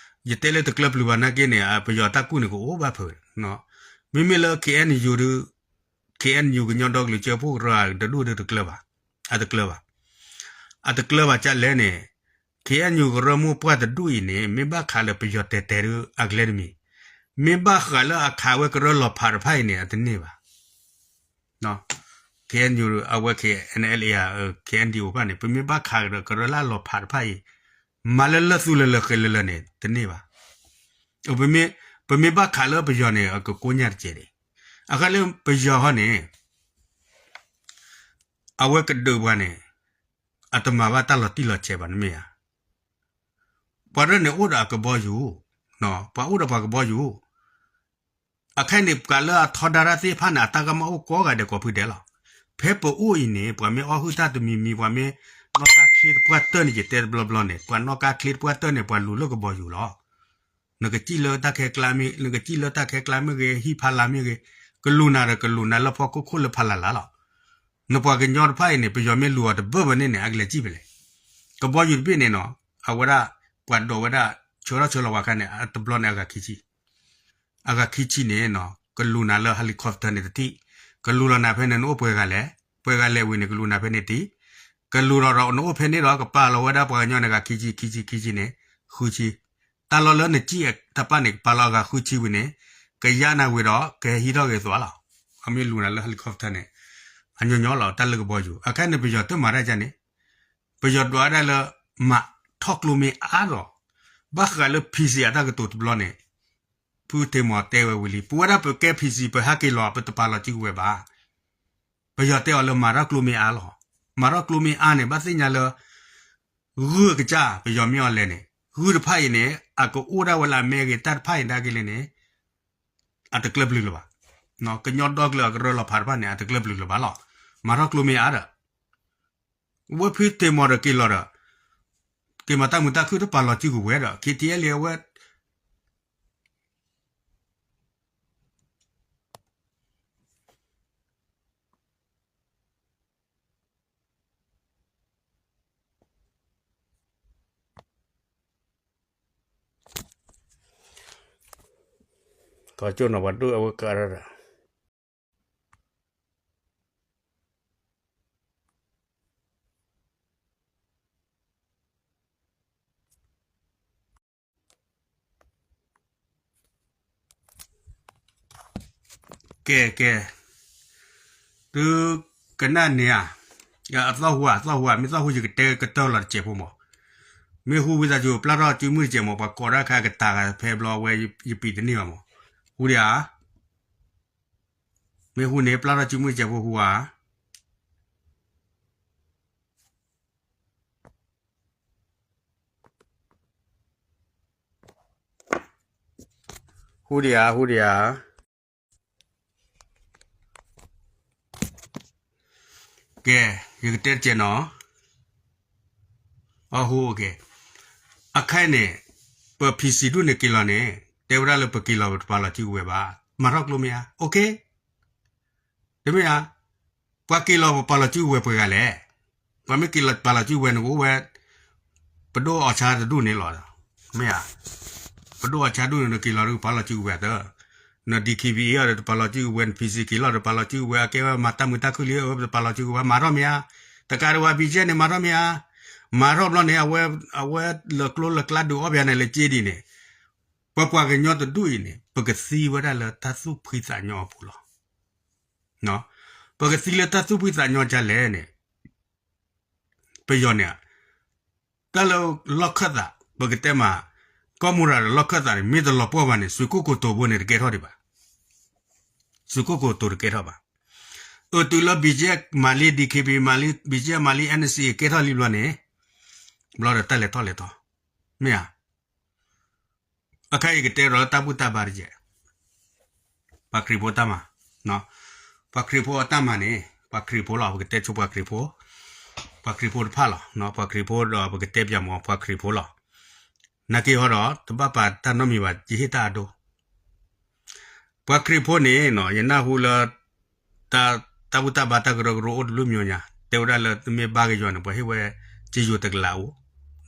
ယတဲလၢတကျၢပျုၤဘၣ်နာ်က့န့ၣ် ပယီၤတၢ်ကူၣ်န့ၣ်ကအိၣ်ဘၣ်ဖုး, မ့မ့ၢ်လၢ ခ့ၣ်အဲၣ်ယူၣ် ဒုး, ခ့ၣ်အဲၣ်ယူၣ် ကညီဒီကလုာ်စၢဖှိၣ်ကရၢတဒူၣ်ဒုးတကျၢဘၣ်, အတကျၢဘၣ်, အတကျၢဘၣ်ကၢ်လဲၣ်န့ၣ်, ခ့ၣ်အဲၣ်ယူၣ် ကရၢမိၢ်ပှၢ်တဒူၣ်အံၤန့ၣ် မ့ၢ်ဘၣ်ခးလၢပယီၤတဲာ်တဲာ်ဒုးအကျဲတမံၤ, မ့ၢ်ဘၣ်ဃးလၢအခးဝဲကရၢလီၤဖးတဖၣ်အံၤန့ၣ် အတန့ၢ်ဘၣ် ခ့ၣ်အဲၣ်ယူၣ် အဝဲ ခ့ၣ်အဲၣ်အဲလ်အ့ ခ့ၣ်အဲၣ်ဒံၣ်အိၣ်ဖၣ်န့ၣ် ပမ့ၢ်ဘၣ်ခးကရၢလၢအလီၤဖးတဖၣ်အံၤ, မၤလၢလၢသူလၢၤလၢၤဃဲၤလၢၤလၢၤန့ၣ် တန့ၢ်ဘၣ်. ပမ့ၢ်ဘၣ်ခးလၢပယီၤန့ၣ် အကကိညၢ်တကဲးဒံး, အဃိလၢပယီၤဟီန့ၣ် အဝဲကဒုးပှၤန့ၣ် အတမၤဘၣ်တၢ်လီၤတံၢ်လီၤဆဲးဘၣ် နမ့ၢ်ဧါ. ပှၤရၢန့ၣ်အိၣ်ဒီးအကဘီယူၤ, ပှၤအိၣ်ဒီးပှၤကဘီယူၤ, အခဲအံၤန့ၣ် ပှၤလၢအထီဒါတၢ်သ့ၣ်တဖၣ်န့ၣ် အတၢ်ကမၣ်အိၣ်ကိးဂၤဒဲးကိးဖုဒဲးလီၤ. ဖဲပအိၣ်အံၤန့ၣ် ပှၤမ့ၢ်အီၣ်ဟုၣ်တၢ်တမံၤမံၤ ပှၤမ့ၢ်နီၣ်ကါချ့တပှၢ်တၢၢ်န့ၣ် ယတဲတဘျီဘျီန့ၣ် ပှၤနီၣ်ကါချ့တပှၢ်တၢၢ်န့ၣ် ပှၤလူၤလၢကဘီယူၤလီၤ. နကစံၣ်လၢတၢ်ခဲကျါမ့ၢ်, နကစံၣ်လၢတၢ်ခဲကျါမ့ၢ်ဂ့ၤ, ဟံၣ်ဖးလၢ်မ့ၢ်ဂ့ၤ, ကလူၤနၤဒီးကလူၤနၤလၢဖီခိၣ်ခိၣ်လၢဖးလၢ်လၢ်လီၤ. နပှၤကညီတဖၣ်အံၤန့ၣ် ပယီၤမ့ၢ်လူၤအီၤတဘၢၣ်ဘၢၣ်န့ၣ်န့ၣ် အကလဲၤစံၣ်ဖဲလဲၣ်. ကဘီယူၤတဘ့ၣ်န့ၣ်နီၤ အဝဲဒၣ် ပှၤဒိးဝဲဒၣ် ဆၢထီၣ်ဆၢလီၤဝဲခါန့ၣ် အတဘျီန့ၣ် အဂၤခံဆံ အဂၤခံဆံန့ၣ်နီၤ ကလူၤနၤလၢ helicopter န့ၣ်တထံၣ်, ကလူၤလီၤနၤဖဲန့ၣ် နအိၣ်ပှဲၤဂၤလဲၣ်, ပှဲၤဂၤလဲၣ်ဝံၤန့ၣ် ကလူၤနၤဖဲန့ၣ်တထံၣ်, ကလူၤလီၤဒီးနအိၣ်ဖဲန့ၣ်ဒီး ကပာ်လီၤဝဲဒၣ်ပှၤကညီန့ၣ် ဂၤခံဆံ ခံဆံ ခံဆံန့ၣ် ဃုဆံ, တၢ်လီၢ်လၢနစံၣ်တဖၣ်န့ၣ် ကပာ်လီၤအဂၤဃုဆံဝံၤန့ၣ် ကယါနၤဝံၤဒီး ကဟဲဟံးထီၣ်ဂ့ၤသွးလီၤ. အမ့ၢ်လူၤနၤလၢ helicopter န့ၣ် အညီညီလီၤ တၢ်လၢကဘီယူၤ. အခဲန့ၣ် ပယီၤတမၤတၢ်ဒ်န့ၣ်, ပယီၤဒွးဒၣ်လၢ မၤထီၣ်ကျိမ့ၢ်အါဒီး ဘၣ်ဃးလၢ PC အတၢ်ကတိၤတဘျီန့ၣ် ဖုထံးမီၤတဲဝဲဝံၤလံ ပဝဲဒၣ်ပကဲ PC ပဟဲက့ၤလီၤ ပတပာ်လီၤစုကဝဲၤဘၣ်. ပယီၤတဲအီၤလၢမၤထီၣ်ကျိမ့ၢ်အါလီၤ. မၤထီၣ်ကျိမ့ၢ်အါန့ၣ် ဘၣ်သ့ၣ်ညါလၢ ဂုၢ်အကစၢ် ပယီၤမ့ၢ်အီၤလဲၣ်န့ၣ် ဂုၢ်တဖၣ်အံၤန့ၣ် အကအိၣ်ဒၣ်ဝဲလၢအမဲဂ့ၤ တၢ်တဖၣ်အံၤဒၣ်က့ၤလဲၣ်န့ၣ် အတကျၢပျုၤလၢၤဘၣ်. ကညီဒီကလုာ်အကရၢလီၤဖးတဖၣ်န့ၣ် အတကျၢပျုၤလၢၤဘၣ်လီၤ. မၤထီၣ်ကျိမ့ၢ်အါဒီး ဝဲဖုထံးမီၤဒီးက့ၤလီၤဒီး က့ၤမၤတၢ်မုာ်တၢ်ခုၣ်တပာ်လီၤစုကဝဲၤဒီး KTLA အဝဲ ကီၢ်ကၠိၣ်နီၤ ပှၤဒိၣ်အဝဲကရၢဒီး ကဲ ကဲ, သုကနၣ်န့ၢ်ဧါ, အသီၣ်ဟူဧါ, အသီၣ်ဟူဧါ, မ့ၢ်သီၣ်ဟူယကတဲကတၢၢ်လီၤတစဲးဖိမး, မ့ၢ်ဟူဝံသးစူၤ ပျၢ်ထီၣ်စုမုၢ်တစဲးမး, ပှၤကိးတၢ်ခါကတၢၢ်ဂၤဖဲဘျီဝဲ ယပံၤတန့ၢ်ဘၣ်မး, ဟူဒံးဧါ, မ့ၢ်ဟူန့ၣ် ပျၢ်ထီၣ်စုမုၢ်တစဲးဖိဟူဧါ ဟူဒံးဧါ, ဟူဒံးဧါ. ကဲ, ယကတဲတကဲးနီၤ, အဟူ, အခါအံၤန့ၣ် ပ PC ဒူၣ်န့ၣ်က့ၤလီၤန့ၣ် တဲဝဲဒၣ်လၢပက့ၤလီၤပတပာ်လီၤစုကဝဲၤဘၣ်, မၤထီၣ်ကျိမ့ၢ်ဧါ, အိၣ်က့ တမ့ၢ်ဧါ, ပှၤက့ၤလီၤပပာ်လီၤစုကဝဲၤပှဲၤဂၤလဲၣ်, ပှၤမ့ၢ်က့ၤလီၤပာ်လီၤစုကဝဲၤန့ၣ် ကအိၣ်ဝဲ ပဒိၣ်အီၣ်ဆါတဒူၣ်န့ၣ်လီၤ, မ့ၢ်ဧါ, ပဒိၣ်အီၣ်ဆါဒူၣ်န့ၣ် နက့ၤလီၤဒီးပာ်လီၤစုကဝဲၤသၢ, န DKBA အီၤဒီးတပာ်လီၤစုကဝဲၤ, န PC က့ၤလီၤဒီးပာ်လီၤစုကဝဲၤ, အကဲဝဲမၤတၢ်မုာ်တၢ်ခုၣ်လံ အဝဲပတပာ်လီၤစုကဝဲၤ မၤထီၣ်မ့ၢ်ဧါ, တကးဒံးဘၣ် BGF န့ၣ် မၤထီၣ်မ့ၢ်ဧါ, မၤထီၣ်ဘျီန့ၣ် အဝဲလၢကျိလၢကျါဒုးအီၣ်ပယၤန့ၣ်လၢက့ဒ်န့ၣ်, ပပှၤကညီတဒူၣ်အံၤန့ၣ် ပကသံဝဲဒၣ်လၢတၢ်သူၣ်ဖှံသးညီအပူၤလီၤ. ပကသံလၢတၢ်သူၣ်ဖှံသးညီဒ်လဲၣ်န့ၣ်, ပယီၤန့ၣ်, တၢ်လၢလီၢ်ခၢၣ်သး ပကတဲမး, ကီၢ်မူရၤဒီးလီၢ်ခၢၣ်သးန့ၣ် မ့ၢ်တလီၤပှီၢ်ဘၣ်န့ၣ် စွ့ၤကိၣ်ကိတိၤဖိန့ၣ်တကဲထီၣ်ဒံးဘၣ်, စွ့ၤကိၣ်ကိတိၤတကဲထီၣ်ဘၣ်. အၢ တုၤလၢ BGF မၤလံ DKBA မၤလံ BGF မၤလံ NCA ကဲထီၣ်လံဘျီန့ၣ်, ဘျီဒီးတၢ်လဲၤထီၣ်လဲၤထီ, မ့ၢ်ဧါ. အခါအံၤကတဲဒီးတၢ်ဘူၣ်တၢ်ဘါတကဲး, ပှၤခရံာ်ဖိတၢ်မၤ, ပှၤခရံာ်ဖိအတၢ်မၤန့ၣ် ပှၤခရံာ်ဖိလီၤ, ပကတဲဆိပှၤခရံာ်ဖိ, ပှၤခရံာ်ဖိတဖၣ်လီၤ, ပှၤခရံာ်ဖိဒီးပကတဲပၠးမး ပှၤခရံာ်ဖိလီၤ. နာ်က့ဟီဒီး တဘၣ်ပာ်တၢ်နီတမံၤဘၣ်, ယဟ့ၣ်တၢ်အဒိ ပှၤခရံာ်ဖိန့ၣ် ယနၢ်ဟူလၢ တၢ်ဘူၣ်တၢ်ဘါတၢ်ကရၢကရိအိၣ်တဘျုးမံၤညါ, တဲဝဲဒၣ်လၢမ့ၢ်ဘါကယီၤန့ၣ် ပှၤဟ့ၣ်ဝဲ စ့ယိၤတကလးအိၣ်,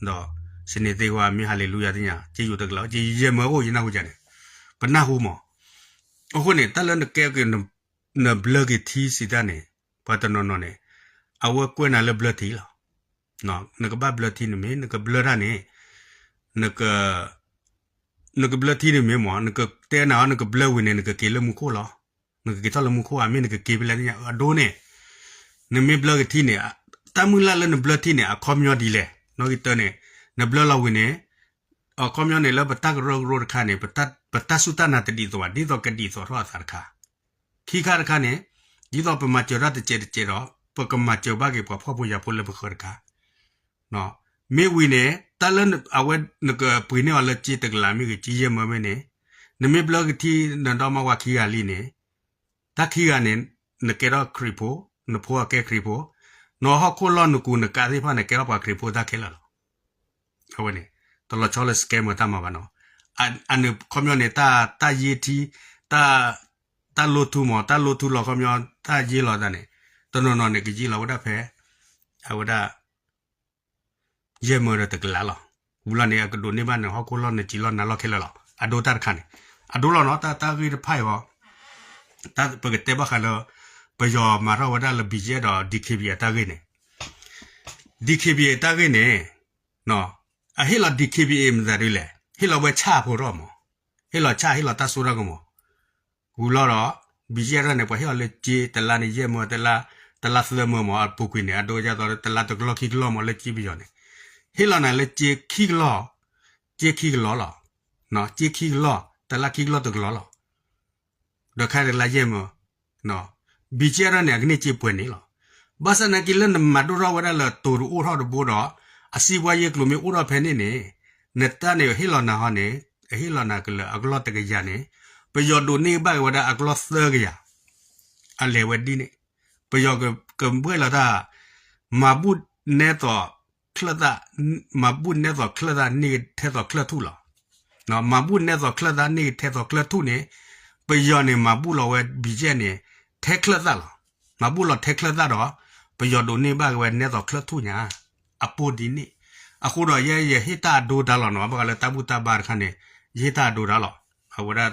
ဒီးစနေသ့ၣ်ဝါ မ့ၢ် Hallelujah သ့ၣ်ညါ စ့ယိၤတကလးအိၣ်, ယယဲၢ်မၢအိၣ်ယနၢ်ဟူယၤန့ၣ်, ပနၢ်ဟူမး. အဃိန့ၣ် တၢ်လၢနကဲက့ၤ နဘျၢက့ၤထံစံးတၢ်န့ၣ် ပှၤတနီၤနီၤန့ၣ် အဝဲကွဲးနၤလၢဘျၢထံလီၤ. နကဘၣ်ဘျၢထံန့ၣ်မ့ၢ် နကဘျၢတၢ်န့ၣ်, နကဘျၢထံန့ၣ်မ့ၢ်မး နကတဲနၤအီၤ နကဘျၢဝံၤန့ၣ် နကက့ၤလၢမူခိၣ်လီၤ. နကက့ၤထီၣ်လၢမူခိၣ်ဧါ မ့ၢ်နကက့ၤဖဲလဲၣ်သ့ၣ်ညါ အဒိန့ၣ်, နမ့ၢ်ဘျၢက့ၤထံန့ၣ်, တၢ်မုၢ်လၢ်လၢနဘျၢထံန့ၣ် အခီပညီဒ်လဲၣ်, နီၣ်ဂံၢ်တၢန့ၣ်, နဘျၢလီၤဝံၤန့ၣ်, အခီပညီန့ၣ်လၢပတၢ်ကရၢကရိတခါန့ၣ် ပတၢ်စူၢ်တၢ်နာ်တဒ်သိးဘၣ် ဒ်သိးကဒ်သိးထီၣ်အသးတခါ, ခံခါတခါန့ၣ်, ဒ်သိးပမၤစၢၤတၢ်တစဲးတစဲးဒီး ပကမၤစၢၤဘၣ်က့ၤပှၤဖှီၣ်ဖိယာ်ဖိလၢပဃၢၤတခါ မ့ၢ်ဝံၤန့ၣ် တၢ်လၢအဝဲနကပှ့ၤန့ၢ်အီၤလၢစ့တကလးမ့ၢ်ဂ့ၤ စ့ယဲၢ်မၢမ့ၢ်န့ၣ်, နမ့ၢ်ဘျၢက့ၤထံနဒီမါဝၤခံဂၤလံန့ၣ်, တၢ်ခံဂၤန့ၣ် နကဲထီၣ်ခရံာ်ဖိ, နဖိအကဲခရံာ်ဖိ, နဟီၣ်ခိၣ်လီၢ်နကူနကးသ့ၣ်တဖၣ်န့ၣ် ကဲထီၣ်ပှၤခရံာ်ဖိတၢ်ခဲလၢာ်လီၤ. အဝဲန့ၣ် တလီၤဆီလၢ scammer တၢ်မၤဘၣ်နီၤ, အန့ၣ်ခီပညီန့ၣ် တၢ်ယ့ထံ, တၢ်လိထူမး တၢ်လိထူလီၤခီပညီ တၢ်ယ့လီၤသးန့ၣ်, တနီၤနီၤန့ၣ် ကယ့လီၤဝဲဒၣ်ဖဲ အဝဲဒၣ် ယဲၢ်မၢဒီးတကလးလီၤ. ဝံၤလီၤန့ၣ် အကဒိးန့ၢ်ဘၣ်န့ၣ် ဟီၣ်ခိၣ်လီၢ်နစံးလီၢ်နၤလီၢ်ခဲလၢာ်လီၤ. အဒိတၢ်တခါန့ၣ်, အဒိလီၤနီၤ တၢ်တၢ်ဂ့ၢ်တဖၣ်အံၤဘၣ်, ပကတဲဘၣ်ဃးလၢ ပယီၤမၤထီၣ်ဝဲဒၣ်လၢ BGF ဒီး DKBA အတၢ်ဂ့ၢ်န့ၣ်, DKBA အတၢ်ဂ့ၢ်န့ၣ် အဟ့ၣ်လီၤ DKBA မတၤဒ်လဲၣ်, ဟ့ၣ်လီၤဝဲဆၣ်ဖိထီၣ်မး, ဟ့ၣ်လီၤဆၣ် ဟ့ၣ်လီၤတၢ်စိတၢ်ကမီၤ, ဝံၤလီၤဒီး BGF န့ၣ် ပှၤဟ့ၣ်အီၤလၢစ့တလါန့ၣ် ယဲၢ်မၢ တလါသၢမၢမး အပူၤကွံာ်န့ၣ် အဒိဒ်သိးလၢတလါတကလီၢ်ခံကလီၢ်မး လၢစ့ပယီၤန့ၣ်, ဟ့ၣ်လီၤနၤလၢစ့ခံကလီၢ်, စ့ခံကလီၢ်လီၤ, စ့ခံကလီၢ် တလါခံကလီၢ်တကလီၢ်လီၤ. ဒီးခါတလါယဲၢ်မၢ BGF န့ၣ် အကန့ၢ်စ့ပှဲၤန့ၣ်လီၤ. ဘၣ်ဆၣ်နာ်က့လၢနမၤဒိၣ်ထီၣ်ဝဲဒၣ်လၢတိၤတအိၣ်ထီၣ်တဘိဒီး အစံးပှၤယ့ၢ်ကျိၤမ့ၢ်အိၣ်ထီၣ်ဖဲန့ၣ်န့ၣ်, နတၢ်န့ၣ်ဟ့ၣ်လီၤနၤဟီန့ၣ်, အဟ့ၣ်လီၤနၤကလၢာ်အကလီၢ်တကယၤန့ၣ်, ပယီၤဒိးန့ၢ်ဘၣ်က့ၤဝဲဒၣ်အကလီၢ်သၢကယၤ, အလဲၤဝဲဒ်န့ၣ်, ပယီၤကဘှဲၣ်လီၤတၢ်, မၤဘူၣ်နဲသိးချၢၣ်သၣ်, မၤဘူၣ်နဲသိးချၢၣ်သၣ်န့ၢ်ထဲသိးချၢၣ်ထူၣ်လီၤ. မၤဘူၣ်နဲသိးချၢၣ်သၣ်န့ၢ်ထဲသိးချၢၣ်ထူၣ်န့ၣ်, ပယီၤန့ၣ် မၤဘူၣ်လီၤဝဲ BGF န့ၣ် ထဲချၢၣ်သၣ်လီၤ. မၤဘူၣ်လီၤထဲချၢၣ်သၣ်ဒီး ပယီၤဒိးန့ၢ်ဘၣ်က့ၤဝဲနဲသိးချၢၣ်ထူၣ်ညါ, အပိၢ်ဒ်န့ၣ်, အဃိဒီးယဲယဟ့ၣ်တၢ်အဒိတၢ်လီၤနီၤ, ဘၣ်ဃးလၢတၢ်ဘူၣ်တၢ်ဘါတခါန့ၣ်, ယဟ့ၣ်တၢ်အဒိတၢ်လီၤ. အဝဲဒၣ်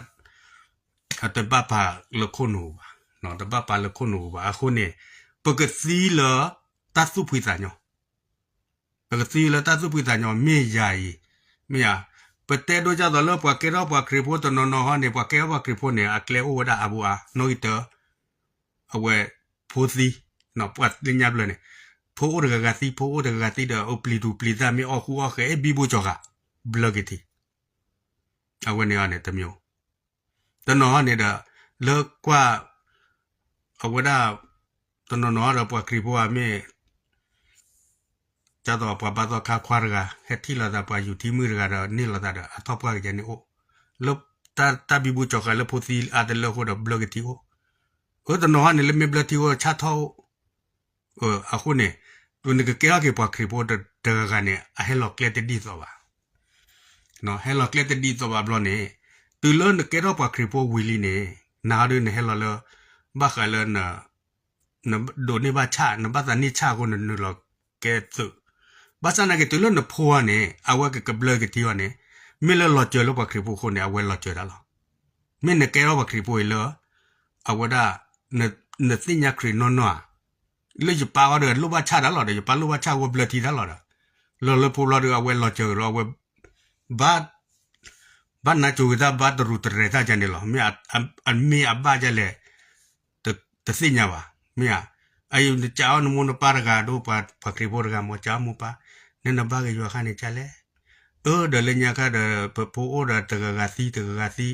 တဘၣ်ပာ်လၢခိၣ်နူာ်ပူၤဘၣ်, တဘၣ်ပာ်လၢခိၣ်နူာ်ပူၤဘၣ်. အဃိန့ၣ် ပကသံလၢတၢ်သူၣ်ဖှံသးညီ, ပကသံလၢတၢ်သူၣ်ဖှံသးညီ မ့ၢ်ယၤအံၤ, မ့ၢ်ဧါ, ပတဲဒိဒ်သိးလၢပှၤကဲထီၣ်ပှၤခရံာ်ဖိတနီၤနီၤဟီန့ၣ်, ပှၤကဲထီၣ်ပှၤခရံာ်ဖိန့ၣ် အကျဲအိၣ်ဝဲဒၣ်အါဘိဧါ, နီၣ်ဂံၢ်တၢ, အဝဲ ဖိသံ, ပှၤလၢညါဘျၢန့ၣ်, ဖိအိၣ်တဂၤဂၤသံ, ဖိအိၣ်တဂၤဂၤသံဒီး အိၣ်ပျံၤတူၢ်ပျံၤသၣ် မ့ၢ်အီၣ်ဃူအီၣ်ဃဲး အဲၣ်ဘံဘူကၠီၤဃာ်, ဘျၢက့ၤထံ, အဝဲန့ၣ်အီၤန့ၣ်တမံၤ, တနီၤဟီန့ၣ်ဒီး လၢကွၢ် အဝဲဒၣ် တနီၤနီၤဒီးပှၤခရံာ်ဖိဧါမ့ၢ် ဒ်သိးပှၤဘါသီခါခွါတဂၤ ဟဲထံၣ်လိာ်သး ပှၤယူၤထံမုၣ်တဂၤဒီးန့ၢ်လိာ်သးဒီး အထီၣ်ပှၢ်ကယဲၢ်န့ၣ်အိၣ်, လၢတၢ်ဘံဘူကၠီၤဃာ်လၢဖိသံအါတလၢအဃိဒီးဘျၢက့ၤထံအိၣ်, အၢ တနီၤဟီန့ၣ် လၢမ့ၢ်ဘျၢထံအိၣ် ဆၣ်ထီၣ်အိၣ်, အဃိန့ၣ် နကကဲထီၣ်က့ၤပှၤခရံာ်ဖိတဂၤဂၤန့ၣ် အဟဲလီၤကျဲတဒ်သိးဘၣ် ဟဲလီၤကျဲတဒ်သိးဘၣ်ဘျီန့ၣ်, တုၤလၢနကဲထီၣ်ပှၤခရံာ်ဖိဝံၤလံန့ၣ်, နၤဒုးနဟဲလီၤလၢ ဘၣ်ဃးလၢ နဒိးန့ၢ်ဘၣ်ဆၣ် နဘၣ်သးန့ၢ်ဆၣ်အဃိ နနုာ်လီၤကဲသုး, ဘၣ်ဆၣ်နာ်က့ တုၤလၢနဖိအီၤန့ၣ် အဝဲကကဘျၢက့ၤထံအီၤန့ၣ်, မ့ၢ်လၢလီၤစၢၤလၢပှၤခရံာ်ဖိအဃိန့ၣ် အဝဲလီၤစၢၤတၢ်လီၤ. မ့ၢ်နကဲထီၣ်ပှၤခရံာ်ဖိအံၤလၢ အဝဲဒၣ် နသ့ၣ်ညါခရံာ်နီၢ်နီၢ်ဧါ, လၢယပၢ်အီၤဒီးလိၣ်ဘၣ်ဆၣ်တၢ်လီၤဒီး ယပၢ်လိၣ်ဘၣ်ဆၣ်အဃိဘျၢထံတၢ်လီၤဒီး လီၤလၢဖိဘျီဒီး အဝဲလီၤစၢၤဒီး အဝဲ ဘၣ် ဘၣ်နါစိၤက့ၤတၢ်ဘၣ်တရူးတရဲၤတၢ်ကန့ၣ်လီၤ. မ့ၢ်အမ့ၢ်အဘၣ်ဒ်လဲၣ် တသ့ၣ်ညါဘၣ်. မ့ၢ်ဧါ, အအံၤနကးအီၤနမိၢ်နပၢ်တဂၤဒီး ပှၤခရံာ်ဖိတဂၤမ့ၢ် ကးအီၤမိၢ်ပၢ်, နဲနဘါက့ၤယွၤခါန့ၣ်ကလဲၣ်. အၢ ဒီးလၢညါခါဒီး ပဖိအိၣ်ဒီးတဂၤဂၤသံတဂၤဂၤသံ,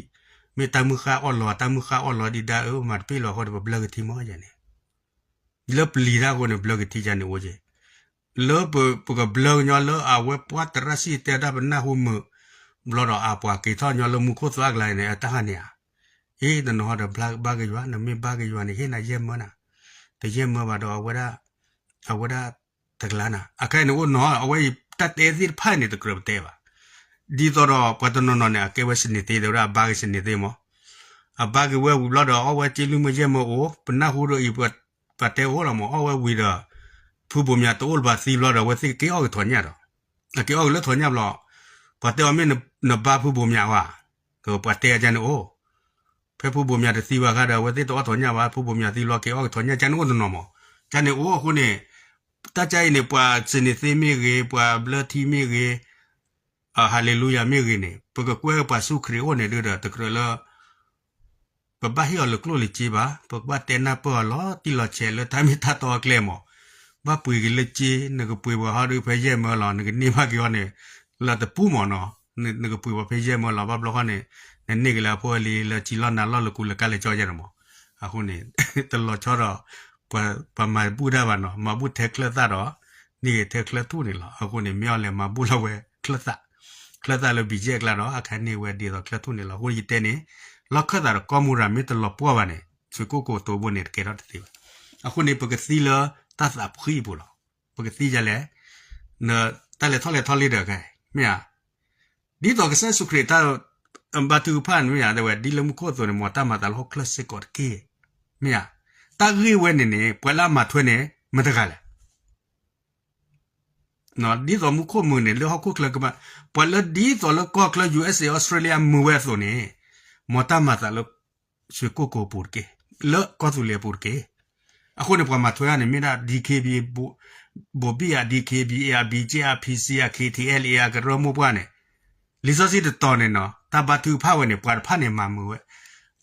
မ့ၢ်တၢ်မုၢ်ဃၢ်အီၣ်လီၤ တၢ်မုၢ်ဃၢ်အီၣ်လီၤဒံးဒါ အၢ မၤတပ့ၢ်လီၤအဃိဒီး ပဘျၢက့ၤထံမ့ၢ်ယဲန့ၣ် လၢပျံၤတၢ်အဃိန့ၣ် ဘျၢက့ၤထံယဲန့ၣ်အိၣ်က့ၤ, လၢပကဘျၢကညီလၢအဝဲပှၤသရၣ်စံၣ်တဲတၢ်ပနၢ်ဟူမုာ်, ဘျီဒီးအပှၤက့ၤထီၣ်ညီလၢမူခိၣ်သွါအကျါန့ၣ် အတၢ်ဟးန့ၣ်ဧါ. အ့ တနီၤဒီးဘျါက့ၤယွၤ, နမ့ၢ်ဘါက့ၤယွၤန့ၣ် ဟ့ၣ်နၤယဲၢ်မၢနၤ, တယဲၢ်မၢဘၣ်ဒီး အဝဲဒၣ် အဝဲဒၣ်တကျါနၤ, အခဲအံၤန့ၣ်အိၣ်နီၤ အဝဲအံၤတၢ်တဲသ့ၣ်တဖၣ်န့ၣ် တကြၢးပတဲဘၣ်. ဒ်သိးဒီးပှၤတနီၤနီၤန့ၣ် အကဲဝဲစနေသ့ဝဲဒၣ် အဘါက့ၤစနေသ့မး, အဘါက့ၤဝဲဝံၤဘျီဒီး အီၣ်ဝဲစ့လွံၢ်မၢယဲၢ်မၢအိၣ်, ပနၢ်ဟူဒီးအံၤ ပှၤတဲအိၣ်လီၤမး အီၣ်ဝဲဝံၤဒီး ဖုဘိၣ်မၠးတအိၣ်လၢၤဘၣ်သံဘျီဒီး အဝဲသ့ၣ်က့ၤအီၣ်က့ၤထီၣ်ညၣ်ဒီး, အက့ၤအီၣ်က့ၤလၢထီၣ်ညၣ်ဘျီ, ပှၤတဲအီၤမ့ၢ်နဘါဖုဘိၣ်မၠးဧါ, ပှၤတဲအကန့ၣ်အိၣ်, ဖဲဖုဘိၣ်မၠးတသံဘၣ်အခါဒီး အဝဲသ့ၣ်တအီၣ်ထီၣ်ညၣ်ဘၣ်, ဖုဘိၣ်မၠးသံဘျီက့ၤအီၣ်က့ၤထီၣ်ညၣ် ကန့ၣ်အိၣ်တနီၤမး, ကန့ၣ်အိၣ်အဃိန့ၣ် တၢ်ကါအံၤန့ၣ် ပှၤစနေသ့မ့ၢ်ဂ့ၤ, ပှၤဘျၢထံမ့ၢ်ဂ့ၤ, ဟၤလ့လူယၤမ့ၢ်ဂ့ၤန့ၣ် ပကကွဲပှၤဆူခရံာ်အိၣ်န့ၣ်ဒုးဒီး တကြၢးလၢ ပဘၣ်ဟ့ၣ်အီၤလၢကျိၣ်လၢစ့ဘၣ်, ပကဘၣ်တဲနၢ်ပၢၢ်အီၤလီၤတံၢ်လီၤဆဲးလၢတၢ်မ့ၢ်တၢ်တီအကျဲမး, ဘၣ်ပှ့ၤက့ၤလၢစ့, နကပှ့ၤပှၤဟီဒုးဖဲယဲၢ်မၢလီၤ, နကန့ၢ်ဘၣ်က့ၤအီၤန့ၣ် လၢတပူၤမးနီၤ, နကပှ့ၤပှၤဖဲယဲၢ်မၢလီၤ, ဘၣ်ဘျီဃီန့ၣ် နန့ၢ်က့ၤလၢအဖိအလံၤလၢစံလီၢ်နၤလီၢ်လၢကူလၢကါလၢကၠီယဲၢ်န့ၣ်မး, အဃိန့ၣ် တလီၤဆီဒီး ပှၤမၤဘူၣ်တၢ်ဘၣ်နီၤ, မၤဘူၣ်ထဲချၢၣ်သၣ်ဒီး န့ၢ်က့ၤထဲချၢၣ်ထူၣ်န့ၣ်လီၤ, အဃိန့ၣ် မ့ၢ်အီၤလဲၤမၤဘူၣ်လီၤဝဲချၢၣ်သၣ်, ချၢၣ်သၣ်လၢဘံၣ်ယဲၢ်အကျါဒီး အခါန့ၢ်ဝဲဒ်သိးချၢၣ်ထူၣ်န့ၣ်လီၤ, အဃိယတဲန့ၣ် လီၢ်ခၢၣ်သးဒီးကီၢ်မူရၤမ့ၢ်တလီၤပှီၢ်ဘၣ်န့ၣ် ဆွ့ၣ်ကိၣ်ကိၤတိၤဘိန့ၣ် တကဲထီၣ်တသ့ဘၣ်, အဃိန့ၣ် ပကသံလၢတၢ်သးဖှံအပူၤလီၤ, ပကသံယၤလဲၣ်, တၢ်လဲၤထီၣ်လဲၤထီလံဒီးခဲ, မ့ၢ်ဧါ ဒ်သိးကစၢ်ယ့ၣ်ၡူးခရံာ်တၢ် ဘါထုကဖၣ်န့ၣ်မ့ၢ်ဧါ, တဲဝဲဒ်လၢမူခိၣ်အသိးန့ၣ် မ်တၢ်မၤသးလၢဟီၣ်ခိၣ်ချၢၣ်စ့ၢ်ကီးတက့ၢ်, မ့ၢ်ဧါ, တၢ်ဂ့ၢ်ဝဲန့ၣ်န့ၣ် ပှၤလၢအမၤထွဲန့ၣ် မတၤတဂၤလဲၣ်, ဒ်သိးမူခိၣ်မုာ်န့ၣ် လၢဟီၣ်ခိၣ်ချၢကမၤ, ပှၤလၢဒ်သိးလၢကီၢ်ချၢ ယူၢ်အ့းအ့း အီစထြ့လယါမုာ်ဝဲအသိးန့ၣ်, မ်တၢ်မၤသးလၢ ဆွ့ၣ်ကိၣ်ကိၤပူၤတက့ၢ်, လၢကီၢ်သူလ့ၤအပူၤတက့ၢ်, အဃိန့ၣ် ပှၤမၤထွဲန့ၣ် မ့ၢ်ဒၣ် DKBA ဘိးဘံၣ်ဧါ, DKBA ဧါ, BGF ဧါ, PC ဧါ, KTLA ဧါ, ကရၢမိၢ်ပှၢ်န့ၣ်, လံာ်စီဆှံတတီၤန့ၣ်နီၤ တၢ်ဘါထုကဖၣ်ဝဲန့ၣ် ပှၤတဖၣ်န့ၣ်မၤမုာ်ဝဲ,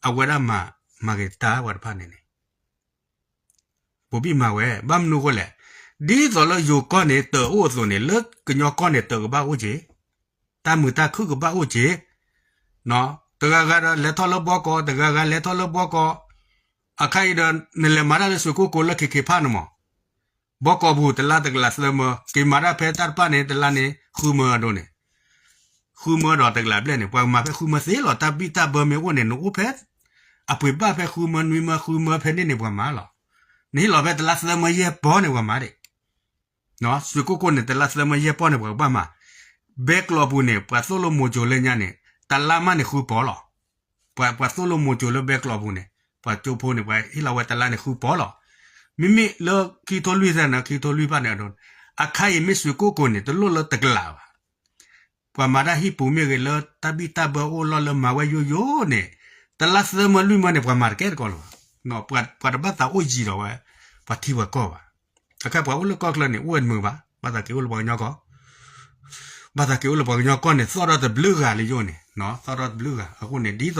အဝဲဒၣ်မၤ, မၤက့ၤတၢ်ပှၤတဖၣ်န့ၣ်န့ၣ် ဘိးဘံၣ်မၤဝဲ, ဘၣ်မနုၤအဃိလဲၣ်, ဒ်သိးလၢယိၤကီၢ်န့ၣ် တၢးအိၣ်အသိးန့ၣ် လၢကညီကီၢ်န့ၣ် တၢးကဘၣ်အိၣ်က့ၤ, တၢ်မုာ်တၢ်ခုၣ်ကဘၣ်အိၣ်က့ၤ, တဂၤဂၤဒီးလဲၤထီၣ်လၢဘီကီး, တဂၤဂၤလဲၤထီၣ်လၢဘီကီး, အခါအံၤဒီး နလဲၤမၤတၢ်လၢဆွ့ၣ်ကိၣ်ကိၤလၢ ခ့ခ့ဖၣ်န့ၣ်မး ဘီကီးပူၤ တလါတကလးသၢမၢ, က့ၤမၤတၢ်ဖဲတၢ်တဖၣ်န့ၣ် တလါန့ၣ် ဃုမၢအဒိန့ၣ်, ဃုမၢဒီးတကလးဘျဲၣ်န့ၣ် ပှၤမၤဖဲဃုမၢသ့လီၤ, တၢ်ဘံၣ်တၢ်ဘၢမ့ၢ်အိၣ်န့ၣ် နအိၣ်ဖဲ အပှ့ၤဘၣ်ဖဲဃုမၢနွံမၢဃုမၢဖဲန့ၣ်န့ၣ် ပှၤမၤလီၤ, နဟ့ၣ်လီၤဖဲတလါသၢမၢယဲၢ်ပီန့ၣ် ပှၤမၤဒံး, ဆွ့ၣ်ကိၣ်ကိၤန့ၣ် တလါသၢမၢယဲၢ်ပီန့ၣ် ပှၤကဘၣ်မၤ, ဘဲကျိးပူၤန့ၣ် ပှၤသိၣ်လိမိၤစိၤလၢညါန့ၣ် တလါမးန့ၣ်ဃုပီလီၤ. ပှၤသိၣ်လိမိၤစိၤလၢဘဲကျိးပူၤန့ၣ် ပှၤကၠိဖိန့ၣ် ပှၤဟ့ၣ်လီၤဝဲတလါန့ၣ်ဃုပီလီၤ. မ့မ့ၢ်လၢခံကထိလွံၢ်သၢန့ၣ် ခံကထိလွံၢ်ဘၣ်န့ၣ်အဒိန့ၣ် အခါအံၤမ့ၢ်ဆွ့ၣ်ကိၣ်ကိၤန့ၣ် တလိၣ်လၢတကလးဘၣ်. ပှၤမၤတၢ်ဟံၣ်ပူၤမ့ၢ်ဂ့ၤ လၢတၢ်ဘံၣ်တၢ်ဘၢအိၣ်လီၢ်လၢမၤဝဲယိယိန့ၣ် တလါသၢမၢလွံၢ်မၢန့ၣ် ပှၤမၤတကဲတကီးလၢၤဘၣ်. ပှၤတဘၣ်သးအိၣ်ယံၤဒီးဝဲ ပှၤထံပှၤကီၢ်ဘၣ်. အခါပှၤအိၣ်လၢကီၢ်ချၢန့ၣ် အိၣ်ဝဲတမုာ်ဘၣ်, ဘၣ်သးက့ၤအိၣ်လၢပှၤကညီကီၢ် ဘၣ်သးက့ၤအိၣ်လၢပှၤကညီကီၢ်န့ၣ် သီၣ်ထီၣ်တဘျုးဂၤလၢယိၣ်န့ၣ်, သီၣ်ထီၣ်တဘျုးဂၤ. အဃိန့ၣ် ဒ်သိးဒီး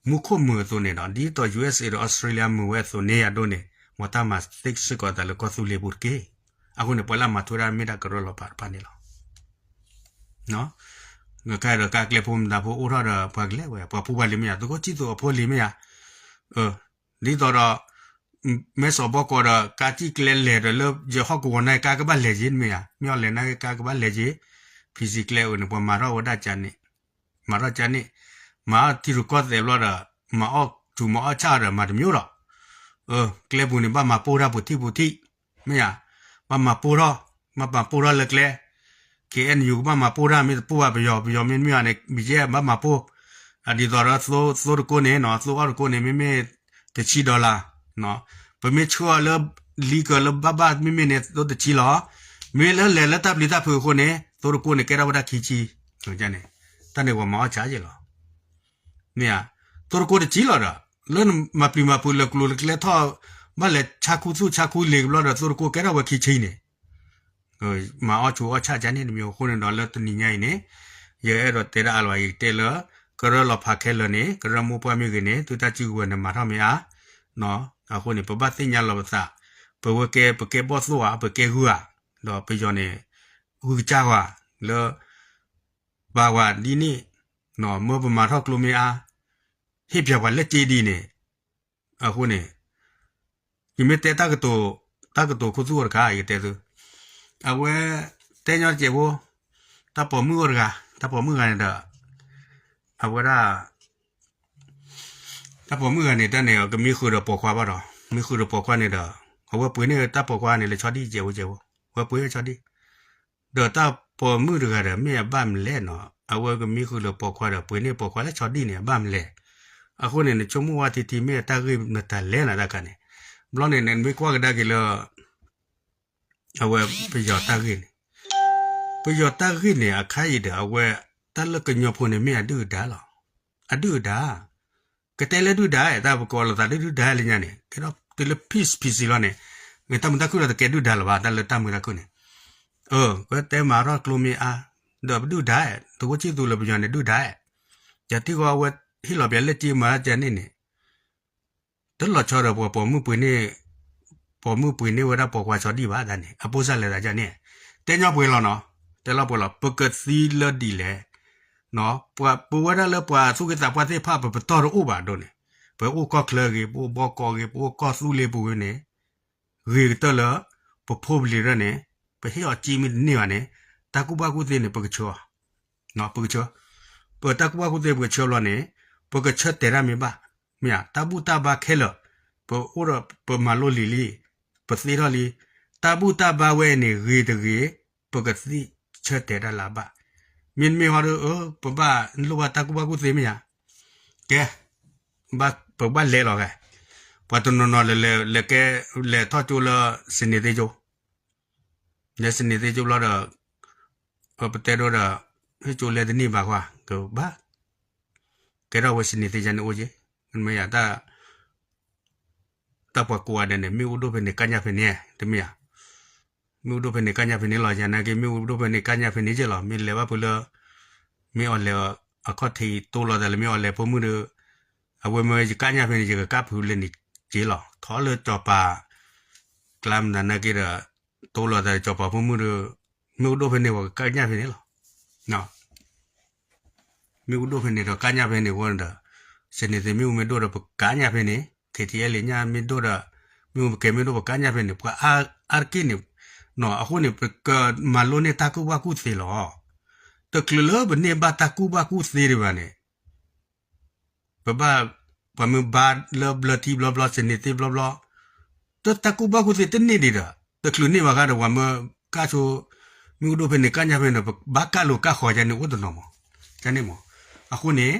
မူခိၣ်မုာ်အသိးန့ၣ်ဒီး ဒ်သိး ယူၢ်အ့းအ့း ဒီး အီစထြ့လယါမုာ်ဝဲအသိးန့ၣ်အဒိန့ၣ်, မ်တၢ်မၤသ့စ့ၢ်ကီးသးလၢကီၢ်သူလ့ၤပူၤတက့ၢ်. အဃိန့ၣ် ပှၤလၢအမၤထွဲတၢ်မ့ၢ်ဒၣ်ကရၢလီၤဖးတဖၣ်န့ၣ်လီၤ. ခဲအံၤဒီးကါကျဲဖိမတၤဖိအိၣ်ထီၣ်ဒီးပှၤကလဲၤဝဲ ပှၤဖိပှၤလံၤမ့ၢ်ဧါ, သုးခိၣ်ဆံၣ်သူးအဖိလံၤမ့ၢ်ဧါ, ဒ်သိးဒီး မဲစီၣ်ဘီကီးဒီး ကါစံၣ်ကျဲလဲၤဒီးလၢယဟီၣ်ကဝီၤန့ၣ် ကါကဘၣ်လဲၤက့ၤမ့ၢ်ဧါ, မ့ၢ်အီၤလဲၤန့ၣ်ကါကဘၣ်လဲၤက့ၤ, ဖံးစံၣ်ကျဲအိၣ်န့ၣ် ပှၤမၤထီၣ်ဝဲဒၣ်ကန့ၣ်, မၤထီၣ်ကန့ၣ်, မၤထီၣ်ထံရူၢ်ကီၢ်သဲးဘျီဒီး မၤအီၣ်ထူးမၤအီၣ်ဆၣ်ဒီးမၤတမံၤဒီး ကျဲပူၤန့ၣ် ဘၣ်မၤပိၢ်တၢ်ပူၤထံၣ်ပူၤထံၣ်, မ့ၢ်ဧါ, ဘၣ်မၤပိၢ်ထီၣ်, ဘၣ်မၤပိၢ်ထီၣ်လၢကျဲ, ခဲအံၤ ယူၤ ကဘၣ်မၤပိၢ်တၢ် မ့ၢ်တပိၢ်ဘၣ်ပယီၤ, ပယီၤမ့တမ့ၢ်ဘၣ်န့ၣ် ဘံၣ်ကဲဘၣ်မၤပိၢ်, အဒ်သိးဒီး သိတကိးန့ၣ်နီၤ, သိအီၣ်တကိးန့ၣ် မ့မ့ၢ်တဆံ dollar, ပမ့ၢ်ဆှၢအီၤလၢ လံကၢၢ်လၢဘၣ်ဘၣ်မ့မ့ၢ်န့ၣ် သိတဆံလီၤ, မ့ၢ်လၢလဲၤလၢတၢ်ပျံၤတၢ်ဖုးအဃိန့ၣ် သိတကိးန့ၣ် ကဲထီၣ်ဝဲဒၣ်ခံဆံ, န့ၣ်, တၢ်န့ၣ်ပှၤမၤအီၣ်ဆၣ်က့ၤလီၤ. မ့ၢ်ဧါ, သိတကိးတဆံလီၤဒီး လၢနမၤပျံၤမၤဖုးလဲၤကျိၤလဲၤကျဲထီၣ်, ဘၣ်လဲၤဆါခူသူၣ်ဆါခူလ့ၤကဘျီဒီး သိတကိးကဲထီၣ်ဝဲခံဆံန့ၣ်, မၤအီၣ်ဆူးအီၣ်ဆၣ်ကန့ၣ်တမံၤအဃိန့ၣ်ဒီး လၢတနံၤညါအံၤန့ၣ် ယအဲၣ်ဒိးတဲဒၣ်အါလီၤ ယကတဲလၢ ကရၢလီၤဖးခဲလၢာ်န့ၣ် ကရၢမိၢ်ပှၢ်မ့ၢ်ဂ့ၤန့ၣ် သုတၢ်စုကဝဲၤန့ၣ်မၤထီၣ်မ့ၢ်ဧါ, အဃိန့ၣ် ပဘၣ်သ့ၣ်ညါလီၤပသး, ပဝဲကဲ ပကဲဘီၣ်သိၣ်ဧါ, ပကဲဂုၢ်ဧါ, ဒီးပယီၤန့ၣ် ဂုၢ်ကစၢ်ဝဲလၢ ပာ်ဝဲဒ်န့ၣ်, မၢပမၤထီၣ်ကျိမ့ၢ်အါ, ဟ့ၣ်ပျဲပှၤလၢစ့ဒ်န့ၣ်, အဃိန့ၣ် ယမ့ၢ်တဲတၢ်ကတိၤ, တၢ်ကတိၤခူသူၣ်အိၣ်တခါ ယကတဲသု, အဝဲ တဲညီတစဲးဖိ, တၢ်ပိာ်မုၣ်အိၣ်တဂၤ, တၢ်ပိာ်မုၣ်ဂၤန့ၣ်ဒီး အဝဲဒၣ် တၢ်ပိာ်မုၣ်ဂၤန့ၣ် တၢ်န့ၣ် ကမံဃုာ်ဒီးပိာ်ခွါဘၣ်ဒီး မံဃုာ်ဒီးပိာ်ခွါန့ၣ်ဒီး အဝဲပှ့ၤန့ၢ်တၢ်ပိာ်ခွါန့ၣ်လၢဆီဒံၣ်စဲးဖိစဲးဖိ, အဝဲပှ့ၤဆီဒံၣ် ဒီးတၢ်ပိာ်မုၣ်တဂၤဒီး မ့ၢ်အဘၣ်မလဲၣ်နီၤ, အဝဲကမံဃုာ်လၢပိာ်ခွါဒီး ပှ့ၤန့ၢ်ပိာ်ခွါလၢဆီဒံၣ်န့ၣ် အဘၣ်မလဲၣ်. အဃိန့ၣ် နဆိကမိၣ်ဝဲထံထံ မ့ၢ်အတၢ်ဂ့ၢ်မတၤလဲၣ်နၤတၢ်ခါန့ၣ်, ဘျီန့ၣ် နမ့ၢ်ကွၢ်ကဒါက့ၤလၢ အဝဲပယီၤတၢ်ဂ့ၢ်န့ၣ်, ပယီၤတၢ်ဂ့ၢ်န့ၣ် အခါအံၤဒီး အဝဲ တၢ်လၢကညီဖိန့ၣ် မ့ၢ်အဒုၣ်အဒါလီၤ. အဒုၣ်အဒါ ကတဲလၢဒုၣ်ဒါ, တၢ်ပကိးလိာ်သးဒုၣ်ဒုၣ်ဒါလၢညါန့ၣ် ကဲထီၣ်တုၤလၢ peace peace လီၤန့ၣ်, တၢ်မုာ်တၢ်ခုၣ်လီၤ တကဲဒုၣ်ဒါလၢၤဘၣ်, တၢ်လၢတၢ်မုာ်တၢ်ခုၣ်န့ၣ်, ကတဲမၤထီၣ်ကျိမ့ၢ်အါ, ဒီးပဒုၣ်ဒါ, သုးခိၣ်ဆံၣ်သူးလၢပယီၤန့ၣ် ဒုၣ်ဒါ, ယထံၣ်ဃီအဝဲ ဟ့ၣ်လီၤပျဲလၢက့မၤကန့ၣ်န့ၣ် တလီၤဆီဒီးပှၤပိာ်မုၣ်ပှ့ၤန့ၢ်, ပိာ်မုၣ်ပှ့ၤန့ၢ်ဝဲဒၣ်ပိာ်ခွါဆီဒံၣ်ဘၣ်ဒၣ်န့ၣ် အပိၢ်စၢ်လဲၤသးဒ်န့ၣ်, တဲညီပှဲၤလီၤနီၤ, တဲလီၤပှဲၤလီၤ ပကသံလၢဒ်လဲၣ်, ပဝဲဒၣ်လၢပှၤသူၣ်က့သးပှၢ်သ့ၣ်တဖၣ် ပပတီၢ်တအိၣ်ဘၣ်ဒိၣ်န့ၣ်, ပအိၣ်ကီၢ်ချၢဂ့ၤ, ပအိၣ်ဘီကီၢ်ဂ့ၤ, ပအိၣ်ကီၢ်သူလ့ၤပူၤဂ့ၤန့ၣ် ဂ့ၤကတၢၢ်လၢ ပဖိပလံၤရၢၣ်န့ၣ် ပဟ့ၣ်အီၤက့မ့ၢ်တန့ၢ်ဘၣ်န့ၣ် တၢ်ကူၣ်ဘၣ်ကူၣ်သ့န့ၣ် ပကဆှၢအီၤ, ပကဆှၢ, ပတၢ်ကူၣ်ဘၣ်ကူၣ်သ့ပကဆှၢဘျီန့ၣ် ပကဆှၢတဲာ်တၢ်မ့ၢ်ဘၣ်, မ့ၢ်ဧါ, တၢ်ဘူၣ်တၢ်ဘါခဲလၢာ် ပအိၣ်ဒီးပမၤလိလံာ်လံ, ပသ့ထီၣ်လံ, တၢ်ဘူၣ်တၢ်ဘါဝဲန့ၣ်ဂ့ၤတဂ့ၤ ပကသ့ဆၢတဲာ်တၢ်လၢအဘၣ်, မ့တမ့ၢ်ဟီဒီး ပဘၣ်လိၣ်ဘၣ်တၢ်ကူၣ်ဘၣ်ကူၣ်သ့မ့ၢ်ဧါ, ကဲ ပကဘၣ်လဲၤလီၤဂဲၤ, ပှၤတနီၤနီၤလဲၤလဲၤကဲ လဲၤထီၣ်ကၠိလၢ စနေသစ်ကၠိ, လဲၤ စနေသစ်ကၠိဘျီဒီး ပတဲဒိဒီး ဟ့ၣ်ကၠိလဲၤတန့ၢ်ဘၣ်ကွၢ် ကဘၣ် ကဲထီၣ်ဝဲ စနေသစ်ကၠိန့ၣ်အိၣ်က့, မ့ၢ်ယါ တၢ်ပှၤကိးဂၤဒဲးန့ၣ် မ့ၣ်အူဒိၣ်ဖဲန့ၣ် ကါညၣ်ဖဲန့ၣ် တမ့ၢ်ဧါ, မ့ၣ်အူဒိၣ်ဖဲန့ၣ် ကါညၣ်ဖဲန့ၣ်လီၤ, ယနာ်က့ မ့ၣ်အူဒိၣ်ဖဲန့ၣ် ကါညၣ်ဖဲန့ၣ်က့လီၤ, မ့ၢ်လဲၤဘၣ်ဖဲလၢ မ့ၢ်အီၤလဲၤ အခီၣ်ထံးတိလိာ်သးလၢ မ့ၢ်အီၤလဲၤဖိမုၣ်ဒီး အဝဲမ့ၢ်ယကါညၣ်ဖဲန့ၣ် ယကကါဖုးလၢန့ၣ်က့လီၤ, ထီၣ်လၢစီၤပၤ ကျါမနုၤနာ်က့ဒီး တိလိာ်သးစီၤပၤဖိမုၣ်ဒီး မ့ၣ်အူဒိၣ်ဖဲန့ၣ် ပကါညၣ်ဖဲန့ၣ်လီၤ. မ့ၣ်အူဒိၣ်ဖဲန့ၣ်ဒီး ကါညၣ်ဖဲန့ၣ်အဃိန့ၣ်ဒီး စနေသစ် မ့ၣ်အူမ့ၢ်ဒိၣ်ဒီး ပကါညၣ်ဖဲန့ၣ်, ခဲထံအဲလ့ၣ်ညၣ်မ့ၢ်ဒိၣ်ဒီး မ့ၣ်အူပကဲမ့ၢ်ဒိၣ် ပကါညၣ်ဖဲန့ၣ် ပှၤအါတက့ၢ်န့ၣ်, အဃိန့ၣ် ပကမၤလိန့ၢ်တၢ်ကူၣ်ဘၣ်ကူၣ်သ့လီၤ. တချုးလၢပန့ၢ်ဘၣ်တၢ်ကူၣ်ဘၣ်ကူၣ်သ့ဒံးဘၣ်န့ၣ် ပဘၣ် ပှၤမ့ၢ်ဘါလၢဘျၢထံဘျီဘျီ စနေသစ်ဘျီဘျီ, တၢ်ကူၣ်ဘၣ်ကူၣ်သ့တန့ၢ်ဒံးဒီး တချုးန့ၢ်ဘၣ်ဃါဒီး ပှၤမ့ၢ်ကါဆိ မ့ၣ်အူဒိၣ်ဖဲန့ၣ် ကါညၣ်ဖဲန့ၣ် ပဘၣ်ကါလိာ်ကါဃီၤယါန့ၣ် အိၣ်တနီၤမး, ကန့ၣ်မး. အဃိန့ၣ်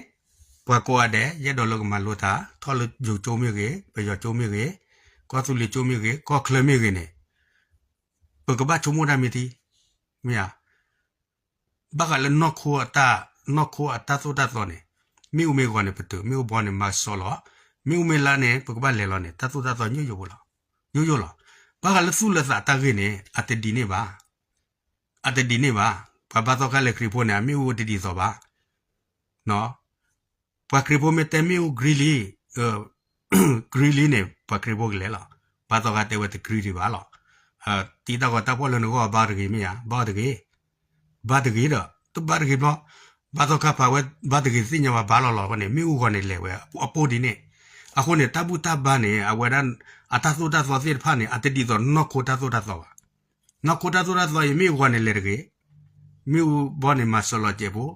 ပှၤကိးဂၤဒဲး ယအဲၣ်ဒိးလၢကမၤလိတၢ် ထီၣ်လၢယိၤကၠိမ့ၢ်ဂ့ၤ, ပယီၤကၠိမ့ၢ်ဂ့ၤ, ကီၢ်သူလ့ၤကၠိမ့ၢ်ဂ့ၤ, ကီၢ်ချၢမ့ၢ်ဂ့ၤန့ၣ် ပကဘၣ်ဆိကမိၣ်တၢ်မ့ၢ်ထံ, မ့ၢ်ဧါ. ဘၣ်ဃးလၢနီၢ်ခိအတၢ်, နီၢ်ခိအတၢ်သိၣ်တၢ်သီန့ၣ် မ့ၣ်အူမ့ၢ်ဂီၤန့ၣ် ပတုာ်, မ့ၣ်အူဘီန့ၣ် မၤစီလီၤ, မ့ၣ်အူမ့ၢ်လါန့ၣ် ပကဘၣ်လဲၤလီၤန့ၣ် တၢ်သိၣ်တၢ်သီယိယိဖိလီၤ, ယိယိလီၤ. ဘၣ်ဃးလၢသူၣ်လၢသးတၢ်ဂ့ၢ်န့ၣ် အတဒ်န့ၣ်ဘၣ်, အတဒ်န့ၣ်ဘၣ်. ပှၤဘါသီခါလဲၤခရံာ်ဖိန့ၣ် အမ့ၣ်အူတဒ်သိးဘၣ် ပှၤခရံာ်ဖိမ့ၢ်တဲမ့ၣ်အူ green လံ, green လံန့ၣ် ပှၤခရံာ်ဖိကလဲၤလီၤ. ဘၣ်သီခါတဲဝဲတကြံဒံးဘၣ်လီၤ. တံၤတၢ်ဂီၤတၢ်ဖီၣ်လၢနဂီၢ်ဘါတဂ့ၤမ့ၢ်ဧါ, ဘါတဂ့ၤ, ဘါတဂ့ၤဒီး တဘါတဂ့ၤဘျီ, ဘၣ်သီခါပာ်ဝဲဘါတဂ့ၤ သ့ၣ်ညါဘၣ်ဘါလီၤလီၤဝဲန့ၣ် မ့ၣ်အူဂီၤန့ၣ်လဲၤဝဲအပိၢ်ဒ်န့ၣ်. အဃိန့ၣ် တၢ်ဘူၣ်တၢ်ဘါန့ၣ် အဝဲဒၣ် အတၢ်သိၣ်တၢ်သီသ့ၣ်တဖၣ်န့ၣ် အတဒ်သိးနီၢ်ခိတၢ်သိၣ်တၢ်သီဘၣ်. နီၢ်ခိတၢ်သိၣ်တၢ်သီအံၤ မ့ၣ်အူဂီၤန့ၣ်လဲၤတဂ့ၤ, မ့ၣ်အူဘီန့ၣ်မၤစၢၤလီၤစဲးဖိ,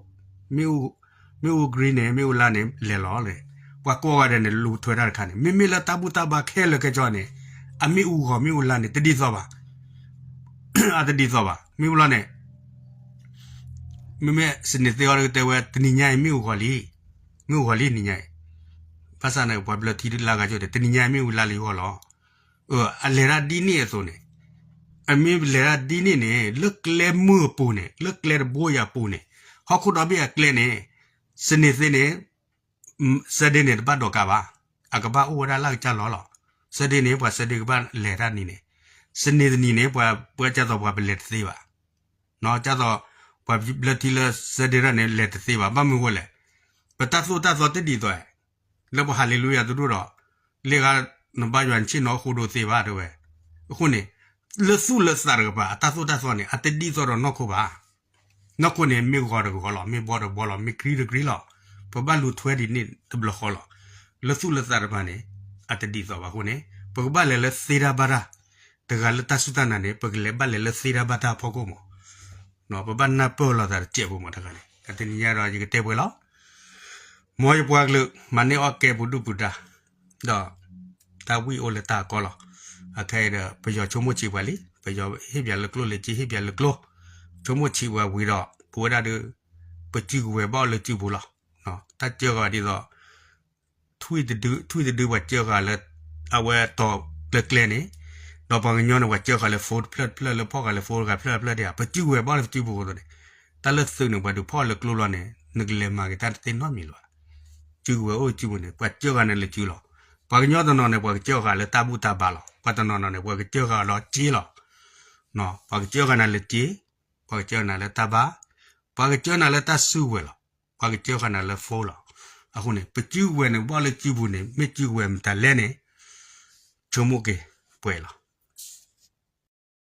မ့ၣ်အူ မ့ၣ်အူ green န့ၣ် မ့ၣ်အူလါန့ၣ် လဲၤလီၤန့ၣ်, ပှၤကိးဂၤဒဲးန့ၣ် လူၤထွဲတၢ်တခါန့ၣ် မ့မ့ၢ်လၢတၢ်ဘူၣ်တၢ်ဘါခဲလၢာ်ခဲဆ့န့ၣ် အမ့ၣ်အူဂီၤမ့ၣ်အူလါန့ၣ် တဒ်သိးဘၣ်, အတဒ်သိးဘၣ်. မ့ၢ်ဘျီန့ၣ် မ့မ့ၢ်စနေသ့အီၤကတဲဝဲ တနံၤညါအံၤမ့ၣ်အူဂီၤလံ, မ့ၣ်အူဂီၤလံနံၤညါအံၤ, ဘၣ်ဆၣ်န့ၣ် ပှၤဘျၢထံလၢအဂၤကၠိတဲ တနံၤညါအံၤမ့ၣ်အူလါလံဂီၢ်လီၤ. အလဲၤတၢ်ဒ်န့ၣ်အသိးန့ၣ်, အမ့ၢ်လဲၤတၢ်ဒ်န့ၣ်န့ၣ် လၢကျဲမုၢ်အပူၤန့ၣ် လၢကျဲတဘိယၤအပူၤန့ၣ်, ဟီၣ်ခိၣ်ဒီဘ့ၣ်အကျဲန့ၣ် စနေသ့န့ၣ် Sunday န့ၣ် တဘၣ်ဒိးကးဘၣ်, အကဘၣ်အိၣ်ဝဲဒၣ်လၢကစၢ်လီၤလီၤ. Sunday န့ၣ် ပှၤ Sunday ကဘၣ်လဲၤတၢ်နံၤန့ၣ်, စနေတနံၤန့ၣ် ပှၤ ပှၤကၢ်သိးပှၤပလဲၤတသ့ဘၣ်, ကၢ်သိး ပှၤဘျၢထံလၢ Sunday တၢ်န့ၣ် လဲၤတသ့ဘၣ်. ဘၣ်မနုၤအဃိလဲၣ်, ပတၢ်သိၣ်တၢ်သီတဒ်သိး လၢပှၤဟးလ့လူယၤတဒူၣ်ဒီး လ့ၣ်ဂၤ နဘါယွၤနဆ့ၣ်နီၤအိၣ်ဃိဒိသ့ဘၣ်တဲဝဲ. အဃိန့ၣ် လၢသူၣ်လၢသးတကပၤ အတၢ်သိၣ်တၢ်သီန့ၣ် အတဒ်သိးဒီးနီၢ်ခိဘၣ်. နီၢ်ခိန့ၣ် မ့ၢ်ဂီၤတဂီၤလီၤ, မ့ၢ်ဘီတဘီလီၤ, မ့ၢ်ကြံတကြံလီၤ. ပဘၣ်လူၤထွဲဒ်န့ၣ်တဘျီဃီလီၤ. လၢသူၣ်လၢသးတကပၤန့ၣ် အတဒ်သိးဘၣ်အဃိန့ၣ် ပကဘၣ်လဲၤလၢသ့တၢ်ဘၣ်တၢ်, တဂၤလၢတၢ်စူၢ်တၢ်နာ်န့ၣ် ပကလဲၤဘၣ်လဲၤလၢသ့တၢ်ဘၣ်တၢ်အဖီခိၣ်မး ပဘၣ်နၢ်ပၢၢ်လိာ်သးတစဲးဖိမးတဂၤန့ၣ် တနံၤညါဒီးယကတဲပှဲၤလီၤ. မ်ယပှၤကလုာ် မၤန့ၢ်အီၣ်ကဲပူၤဒုၣ်ပူၤဒါ, ဒီး တၢ်ဝံၣ်အိၣ်လၢတၢ်အကီလီၤ. အခဲအံၤဒီး ပယီၤဆိကမိၣ်ဆံးပှၤလံ, ပယီၤဟ့ၣ်ပှၤလၢကျိၣ်လၢစ့ ဟ့ၣ်ပှၤလၢကျိ, ဆိကမိၣ်ဆံးပှၤဝံၤဒီး ပဝဲဒၣ်ဒီး ပစုကဝဲၤဘၣ်အီၤလၢစုပူၤလီၤ. တၢ်စၢဃာ်ဒ်သိး ထွံၣ်တဒု ထွံၣ်တဒုပှၤစၢဃာ်လၢ အဝဲတီၤလၢကျဲန့ၣ်, ဒီးပှၤကညီန့ၣ် ပှၤစၢဃာ်လၢ phone တဖျၢၣ်တဖျၢၣ် လၢဖီၣ်ဃာ်လၢ phone တဂၤဖျၢၣ်တဖျၢၣ်ဒ်ဧါ, ပစုကဝဲၤဘၣ်လၢပစုပူၤအသိးန့ၣ်, တၢ်လၢသုးန့ၣ် ပှၤဒုးဖီၣ်လၢကျိလီၤန့ၣ် နကလဲၤမၤက့ၤတၢ်တသ့နီတမံၤလၢၤဘၣ်. စုကဝဲၤအိၣ်စုပူၤန့ၣ် ပှၤစၢဃာ်နၤလၢစုလီၤ. ပှၤကညီတနီၤန့ၣ် ပှၤကစၢဃာ်လၢတၢ်ဘူၣ်တၢ်ဘါလီၤ. ပှၤတနီၤနီၤန့ၣ် ပှၤကစၢဃာ်လၢစ့လီၤ. ပှၤကစၢဃာ်နၤလၢစ့, ပှၤကစၢဃာ်နၤလၢတၢ်ဘါ, ပှၤကစၢနၤလၢတၢ်စုကဝဲၤလီၤ. ပှၤကစၢဃာ်နၤလၢ phone လီၤ. အဃိန့ၣ် ပစုကဝဲၤန့ၣ် ဘၣ်လၢစုပူၤန့ၣ် မ့ၢ်စုကဝဲၤမတၤလဲၣ်န့ၣ် ဆိကမိၣ်က့ၤပှဲၤလီၤ.